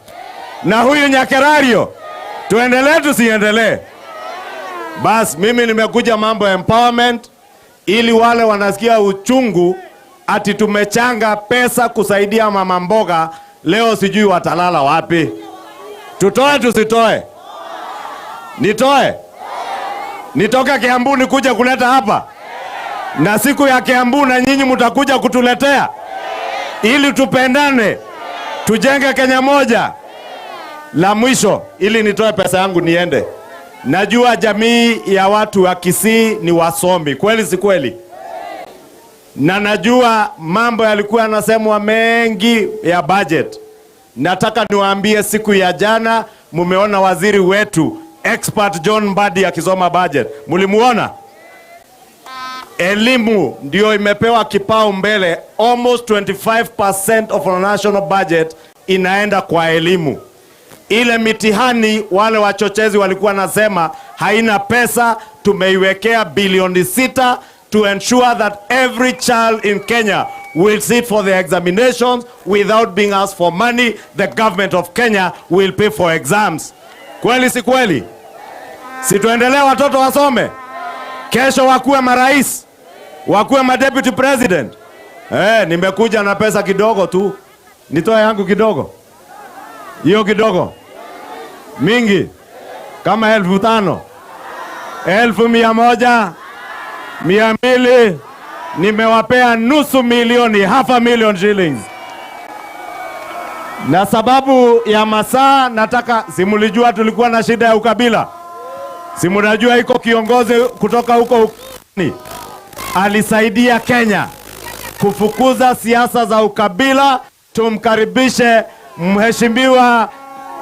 na huyu Nyakerario. Tuendelee tusiendelee? Bas, mimi nimekuja mambo ya empowerment ili wale wanasikia uchungu ati tumechanga pesa kusaidia mama mboga, leo sijui watalala wapi. Tutoe tusitoe? Nitoe? Nitoke Kiambu nikuje kuleta hapa? Na siku ya Kiambu na nyinyi mtakuja kutuletea ili tupendane, tujenge Kenya moja. La mwisho, ili nitoe pesa yangu niende. Najua jamii ya watu wa Kisii ni wasomi, kweli si kweli? Na najua mambo yalikuwa yanasemwa mengi ya budget. Nataka niwaambie siku ya jana mumeona waziri wetu expert John Mbadi akisoma budget. Mulimuona? Elimu ndio imepewa kipao mbele. Almost 25% of our national budget inaenda kwa elimu. Ile mitihani wale wachochezi walikuwa nasema haina pesa, tumeiwekea bilioni 6 to ensure that every child in Kenya will sit for the examinations without being asked for money. The government of Kenya will pay for exams. Kweli si kweli? Si tuendelee watoto wasome? Kesho wakuwe marais, wakuwe madeputy president. Nimekuja na pesa kidogo tu. Nitoe yangu kidogo. Hiyo kidogo. Mingi. Kama 5,000. 100,000. 200. Nimewapea 500,000, half a million shillings. Na sababu ya masaa nataka, si mlijua tulikuwa na shida ya ukabila? Si mnajua iko kiongozi kutoka huko ukani alisaidia Kenya kufukuza siasa za ukabila. Tumkaribishe Mheshimiwa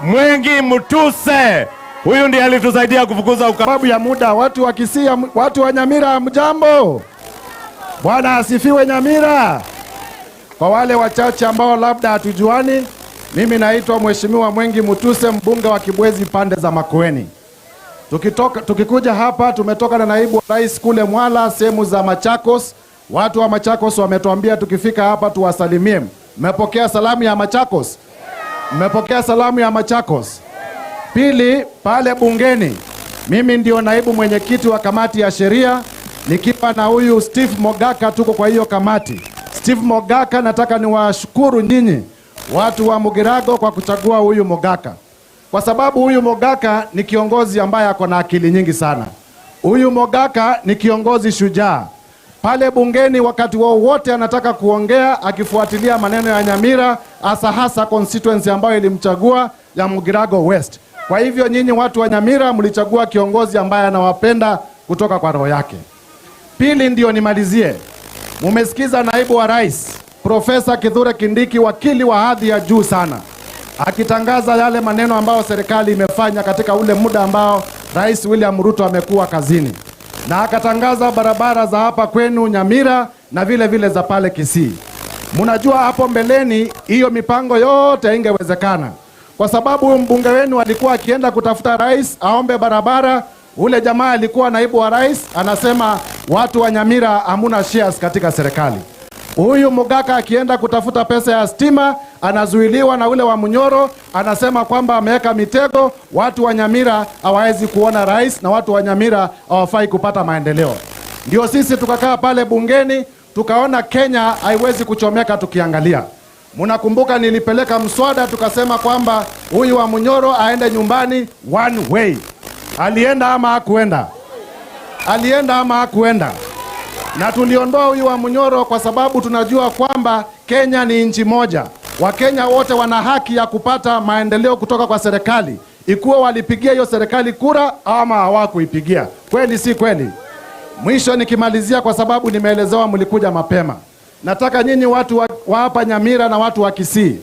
Mwengi Mutuse. Huyu ndiye alitusaidia kufukuza ukabila. Sababu ya muda, watu wa Kisii, watu wa Nyamira, mjambo. Bwana asifiwe Nyamira. Kwa wale wachache ambao labda hatujuani, mimi naitwa Mheshimiwa Mwengi Mutuse, mbunge wa Kibwezi pande za Makueni. Tukikuja hapa tumetoka na naibu wa rais kule Mwala, sehemu za Machakos. Watu wa Machakos wametuambia tukifika hapa tuwasalimie. Mmepokea salamu ya Machakos? Mmepokea salamu ya Machakos? Pili, pale bungeni mimi ndio naibu mwenyekiti wa kamati ya sheria nikiwa na huyu Steve Mogaka, tuko kwa hiyo kamati. Steve Mogaka, nataka niwashukuru nyinyi watu wa Mugirago kwa kuchagua huyu Mogaka, kwa sababu huyu Mogaka ni kiongozi ambaye ako na akili nyingi sana. Huyu Mogaka ni kiongozi shujaa. Pale bungeni wakati wowote anataka kuongea, akifuatilia maneno ya Nyamira, hasa hasa constituency ambayo ilimchagua ya Mugirago West. Kwa hivyo nyinyi watu wa Nyamira mlichagua kiongozi ambaye anawapenda kutoka kwa roho yake. Pili, ndio nimalizie, mumesikiza naibu wa rais Profesa Kithure Kindiki, wakili wa hadhi ya juu sana, akitangaza yale maneno ambayo serikali imefanya katika ule muda ambao Rais William Ruto amekuwa kazini, na akatangaza barabara za hapa kwenu Nyamira na vile vile za pale Kisii. Mnajua hapo mbeleni hiyo mipango yote haingewezekana kwa sababu huyu mbunge wenu alikuwa akienda kutafuta rais aombe barabara. Ule jamaa alikuwa naibu wa rais, anasema watu wa Nyamira hamuna shares katika serikali. Huyu Mugaka akienda kutafuta pesa ya stima anazuiliwa na ule wa Munyoro, anasema kwamba ameweka mitego, watu wa Nyamira hawawezi kuona rais na watu wa Nyamira hawafai kupata maendeleo. Ndio sisi tukakaa pale bungeni tukaona Kenya haiwezi kuchomeka tukiangalia. Mnakumbuka nilipeleka mswada tukasema kwamba huyu wa Munyoro aende nyumbani one way. Alienda ama hakuenda? Alienda ama hakuenda? Na tuliondoa huyu wa Munyoro kwa sababu tunajua kwamba Kenya ni nchi moja. Wakenya wote wana haki ya kupata maendeleo kutoka kwa serikali, ikuwa walipigia hiyo serikali kura ama hawakuipigia. Kweli si kweli? Mwisho nikimalizia, kwa sababu nimeelezewa mlikuja mapema, nataka nyinyi watu wa hapa Nyamira na watu wa Kisii,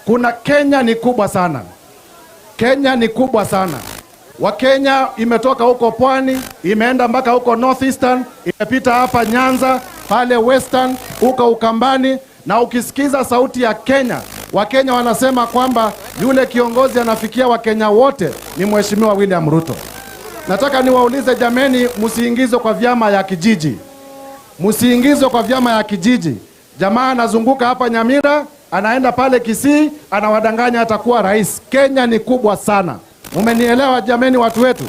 kuna Kenya ni kubwa sana. Kenya ni kubwa sana. Wakenya imetoka huko pwani, imeenda mpaka huko Northeastern, imepita hapa Nyanza, pale Western, huko Ukambani, na ukisikiza sauti ya Kenya, Wakenya wanasema kwamba yule kiongozi anafikia Wakenya wote ni Mheshimiwa William Ruto. Nataka niwaulize jameni, msiingizwe kwa vyama ya kijiji, msiingizwe kwa vyama ya kijiji. Jamaa anazunguka hapa Nyamira, anaenda pale Kisii, anawadanganya atakuwa rais. Kenya ni kubwa sana. Mumenielewa jameni, watu wetu?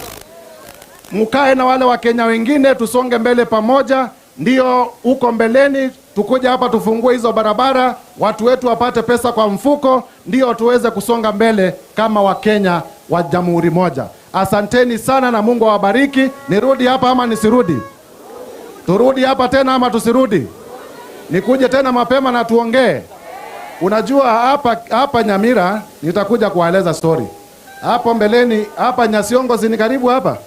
Mkae na wale Wakenya wengine, tusonge mbele pamoja, ndio huko mbeleni tukuja hapa tufungue hizo barabara, watu wetu wapate pesa kwa mfuko, ndio tuweze kusonga mbele kama Wakenya wa jamhuri moja. Asanteni sana na Mungu awabariki. Nirudi hapa ama nisirudi? Turudi hapa tena ama tusirudi? Nikuje tena mapema na tuongee. Unajua hapa Nyamira nitakuja kuwaeleza story. Hapo mbeleni hapa Nyasiongo si ni karibu hapa?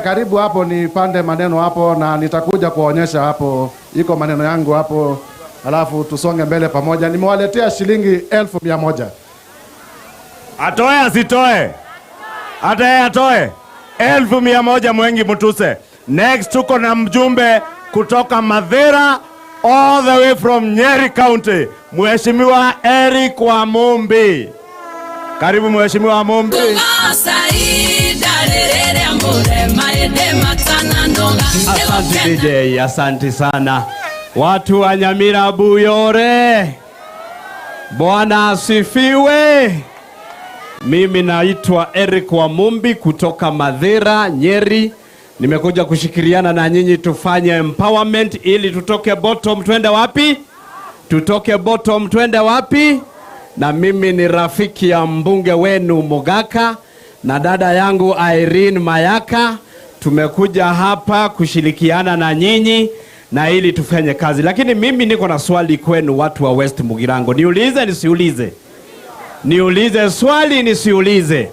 Karibu hapo nipande maneno hapo na nitakuja kuwaonyesha hapo, iko maneno yangu hapo, alafu tusonge mbele pamoja. Nimewaletea shilingi 1,100. Atoe asitoe? Hata yeye atoe 1,100. Mwengi Mutuse. Next tuko na mjumbe kutoka Mathira all the way from Nyeri County, Mheshimiwa Eric Wamumbi. Karibu Mheshimiwa Wamumbi. Asante DJ, asante sana. Watu wa Nyamira Buyore, Bwana asifiwe. Mimi naitwa Eric Wamumbi kutoka Mathira, Nyeri. Nimekuja kushikiriana na nyinyi tufanye empowerment ili tutoke bottom twende wapi? Tutoke bottom twende wapi? Na mimi ni rafiki ya mbunge wenu Mogaka na dada yangu Irene Mayaka. Tumekuja hapa kushirikiana na nyinyi na ili tufanye kazi. Lakini mimi niko na swali kwenu watu wa West Mugirango. Niulize nisiulize? Niulize swali nisiulize?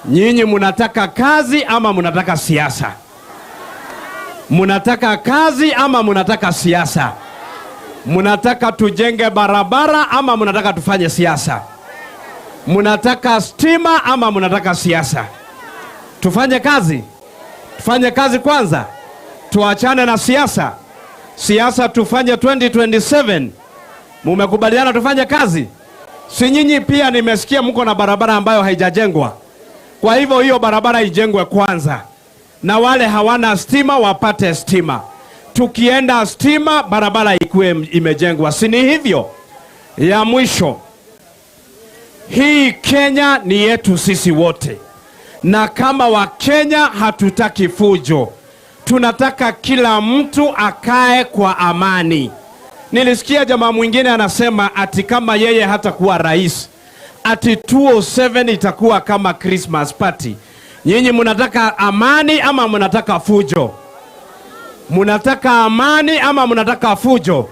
Nyinyi mnataka kazi ama mnataka siasa? Mnataka kazi ama mnataka siasa? Mnataka tujenge barabara ama mnataka tufanye siasa? Mnataka stima ama mnataka siasa? Tufanye kazi? Tufanye kazi kwanza, tuachane na siasa. Siasa tufanye 2027. Mumekubaliana tufanye kazi? Si nyinyi pia nimesikia mko na barabara ambayo haijajengwa. Kwa hivyo hiyo barabara ijengwe kwanza, na wale hawana stima wapate stima. Tukienda stima, barabara ikuwe imejengwa, si ni hivyo? Ya mwisho, hii Kenya ni yetu sisi wote, na kama Wakenya hatutaki fujo, tunataka kila mtu akae kwa amani. Nilisikia jamaa mwingine anasema ati kama yeye hatakuwa rais, ati 207 itakuwa kama Christmas party. Nyinyi mnataka amani ama mnataka fujo? Mnataka amani ama mnataka fujo?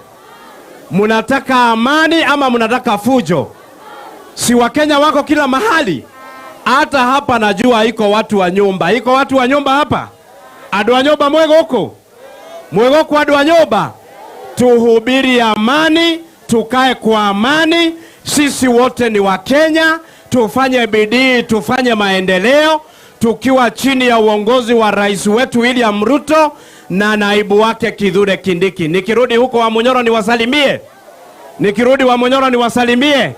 Mnataka amani ama mnataka fujo? Si Wakenya wako kila mahali? Hata hapa najua iko watu wa nyumba. Iko watu wa nyumba hapa? Andũ a nyumba mwĩ gũkũ? Mwĩ gũkũ andũ a nyumba? Tuhubiri amani, tukae kwa amani. Sisi wote ni Wakenya, tufanye bidii, tufanye maendeleo tukiwa chini ya uongozi wa rais wetu William Ruto na naibu wake Kithure Kindiki. Nikirudi huko Wamunyoro niwasalimie, nikirudi Wamunyoro niwasalimie,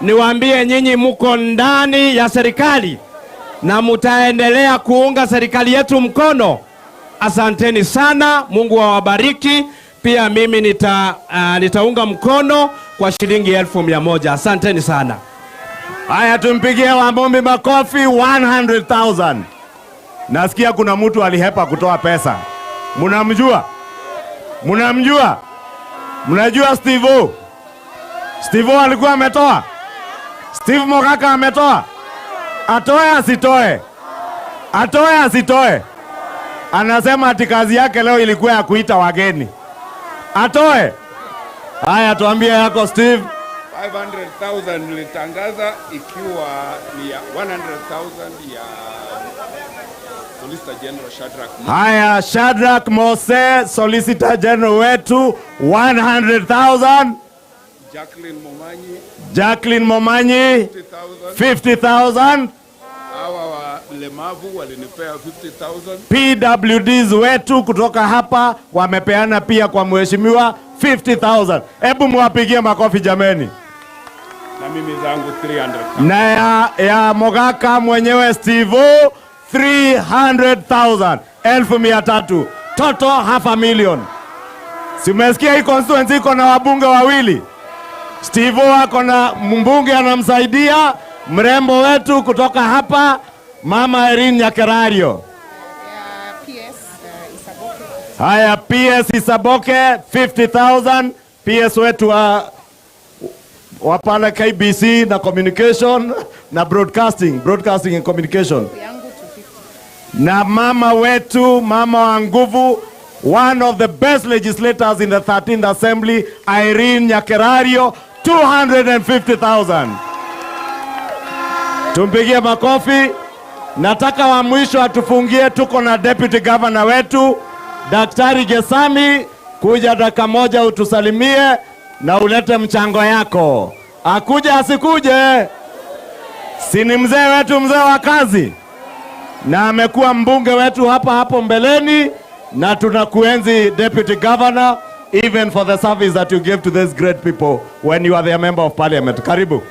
niwaambie nyinyi muko ndani ya serikali na mutaendelea kuunga serikali yetu mkono. Asanteni sana, Mungu awabariki. Pia mimi nitaunga mkono kwa shilingi 100,000. Asanteni sana. Haya, tumpigie Wamumbi makofi 100,000. Nasikia kuna mtu alihepa kutoa pesa. Munamjua? Munamjua? Mnajua Steve O? Steve O alikuwa ametoa? Steve Mogaka ametoa? Atoe asitoe? Atoe asitoe? Anasema ati kazi yake leo ilikuwa ya kuita wageni. Atoe? Haya, tuambie yako, Steve. 500,000 nilitangaza ikiwa ni ya 100,000 ya Solicitor General Shadrack. Haya, Shadrack Mose, Solicitor General wetu, 100,000. Jacqueline Momanyi. Jacqueline Momanyi. 50,000. 50,000. Hawa walemavu walinipea 50,000. PWDs wetu kutoka hapa wamepeana pia kwa mheshimiwa 50,000. Hebu mwapigie makofi, jameni. Na mimi zangu 300,000. Na ya Mogaka mwenyewe Steve 300,000, 300,000. Total half a million. Si umesikia hii constituency iko na wabunge wawili? Steve ako na mbunge anamsaidia, mrembo wetu kutoka hapa, Mama Irene Nyakerario. PS Isaboke. Haya, PS Isaboke 50,000, PS wetu wa pale KBC na communication na broadcasting, broadcasting and communication. Yangu 250. Na mama wetu, mama wa nguvu, one of the best legislators in the 13th Assembly, Irene Nyakerario, 250,000. Tumpigie makofi. Nataka wa mwisho atufungie, tuko na deputy governor wetu Daktari Gesami, kuja dakika moja utusalimie na ulete mchango yako. Akuje asikuje? Si ni mzee wetu, mzee wa kazi, na amekuwa mbunge wetu hapa hapo mbeleni, na tunakuenzi, Deputy Governor, even for the service that you give to these great people when you are their member of parliament. Karibu.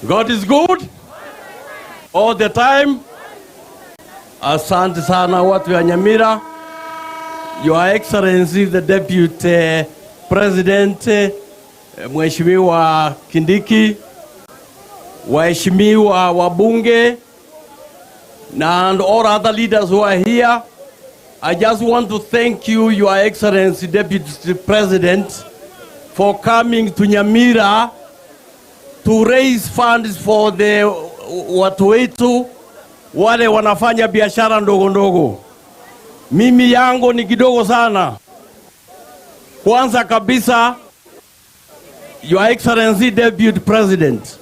God is good all the time. Asante sana watu ya Nyamira. Your Excellency the Deputy President, Mheshimiwa Kindiki, waheshimiwa wabunge and all other leaders who are here. I just want to thank you, Your Excellency Deputy President, for coming to Nyamira to raise funds for the watu wetu wale wanafanya biashara ndogo ndogo. Mimi yangu ni kidogo sana. Kwanza kabisa, Your Excellency Deputy President,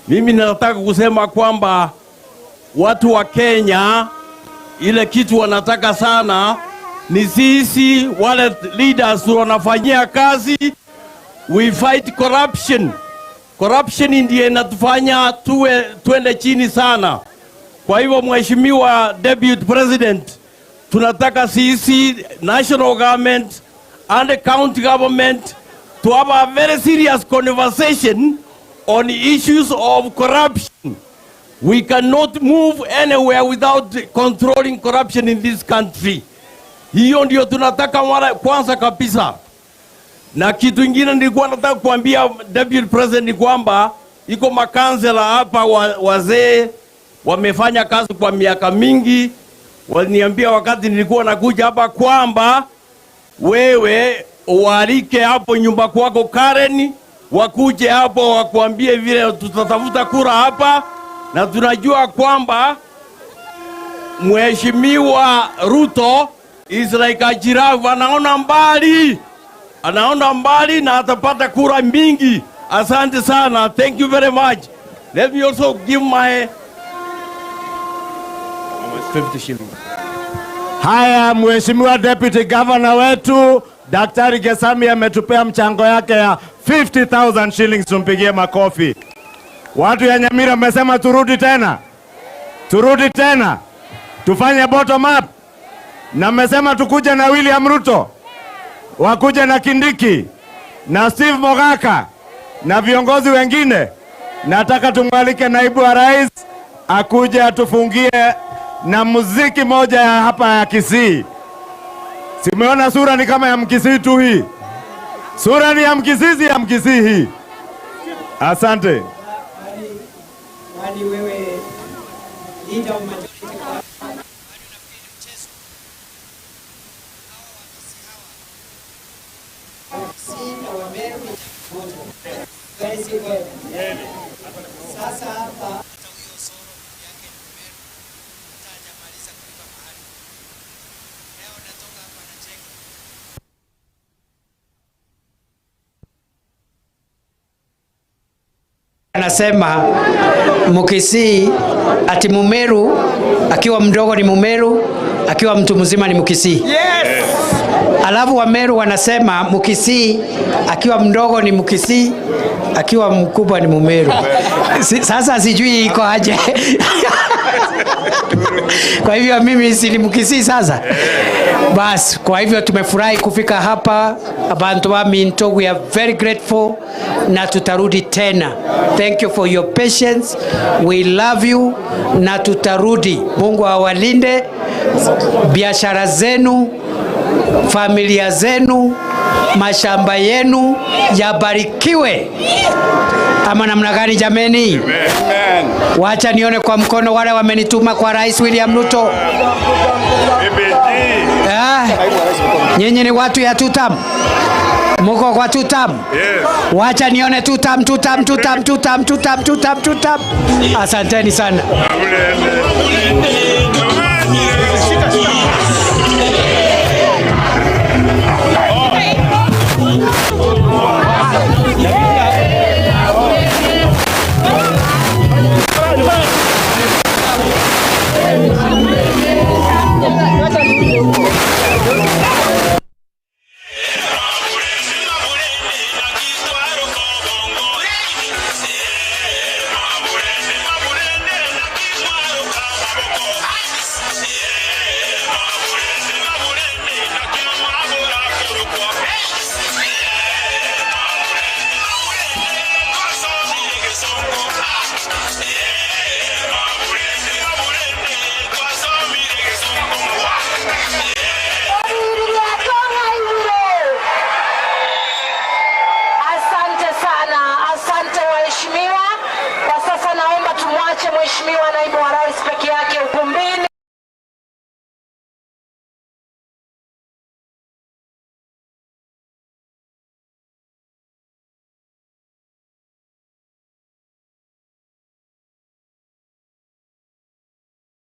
mimi nataka kusema kwamba watu wa Kenya ile kitu wanataka sana ni sisi wale leaders wanafanyia kazi, we fight corruption. Corruption ndiye inatufanya tuwe twende chini sana. Kwa hivyo, Mheshimiwa Deputy President, Tunataka sisi national government and the county government to have a very serious conversation on issues of corruption. We cannot move anywhere without controlling corruption in this country. Hiyo ndio tunataka mara kwanza kabisa. Na kitu ingine nilikuwa nataka kuambia Deputy President ni kwamba iko makansela hapa wazee wamefanya kazi kwa miaka mingi. Waliniambia wakati nilikuwa nakuja hapa kwamba wewe ualike hapo nyumba kwako Karen, wakuje hapo wakuambie vile tutatafuta kura hapa, na tunajua kwamba Mheshimiwa Ruto is like a giraffe, anaona mbali. Anaona mbali na atapata kura mingi. Asante sana. Thank you very much. Let me also give my 50 shillings. Haya, Mheshimiwa Deputy Governor wetu Daktari Gesami ametupea mchango yake ya 50,000 shillings, tumpigie makofi. Watu ya Nyamira mmesema turudi tena, turudi tena, tufanye bottom up, na mmesema tukuje na William Ruto, wakuje na Kindiki na Steve Mogaka na viongozi wengine. Nataka tumwalike naibu wa rais akuje atufungie na muziki moja ya hapa ya Kisii. Simeona sura ni kama ya Mkisii tu hii. Sura ni ya Mkisii, si ya Mkisii hii. Asante. Hadi wewe leader of majority. Sasa hapa anasema Mkisii ati Mumeru akiwa mdogo ni Mumeru, akiwa mtu mzima ni Mkisii. Yes. Alafu Wameru wanasema Mkisii akiwa mdogo ni Mkisii, akiwa mkubwa ni Mumeru. Sasa sijui iko aje. Kwa hivyo mimi si ni Mkisii sasa. Bas, kwa hivyo tumefurahi kufika hapa. Abantu wa Minto, we are very grateful na tutarudi tena. Thank you for your patience. We love you na tutarudi. Mungu awalinde biashara zenu, familia zenu, mashamba yenu yabarikiwe. Ama namna gani jameni? Amen. Wacha nione kwa mkono wale wamenituma kwa Rais William Ruto. Nyinyi ni watu ya tutam. Muko kwa tutam? Yes. Wacha nione tutam, tutam, tutam, tutam, tutam, tutam, tutam. Asanteni sana. Mheshimiwa Naibu wa Rais peke yake.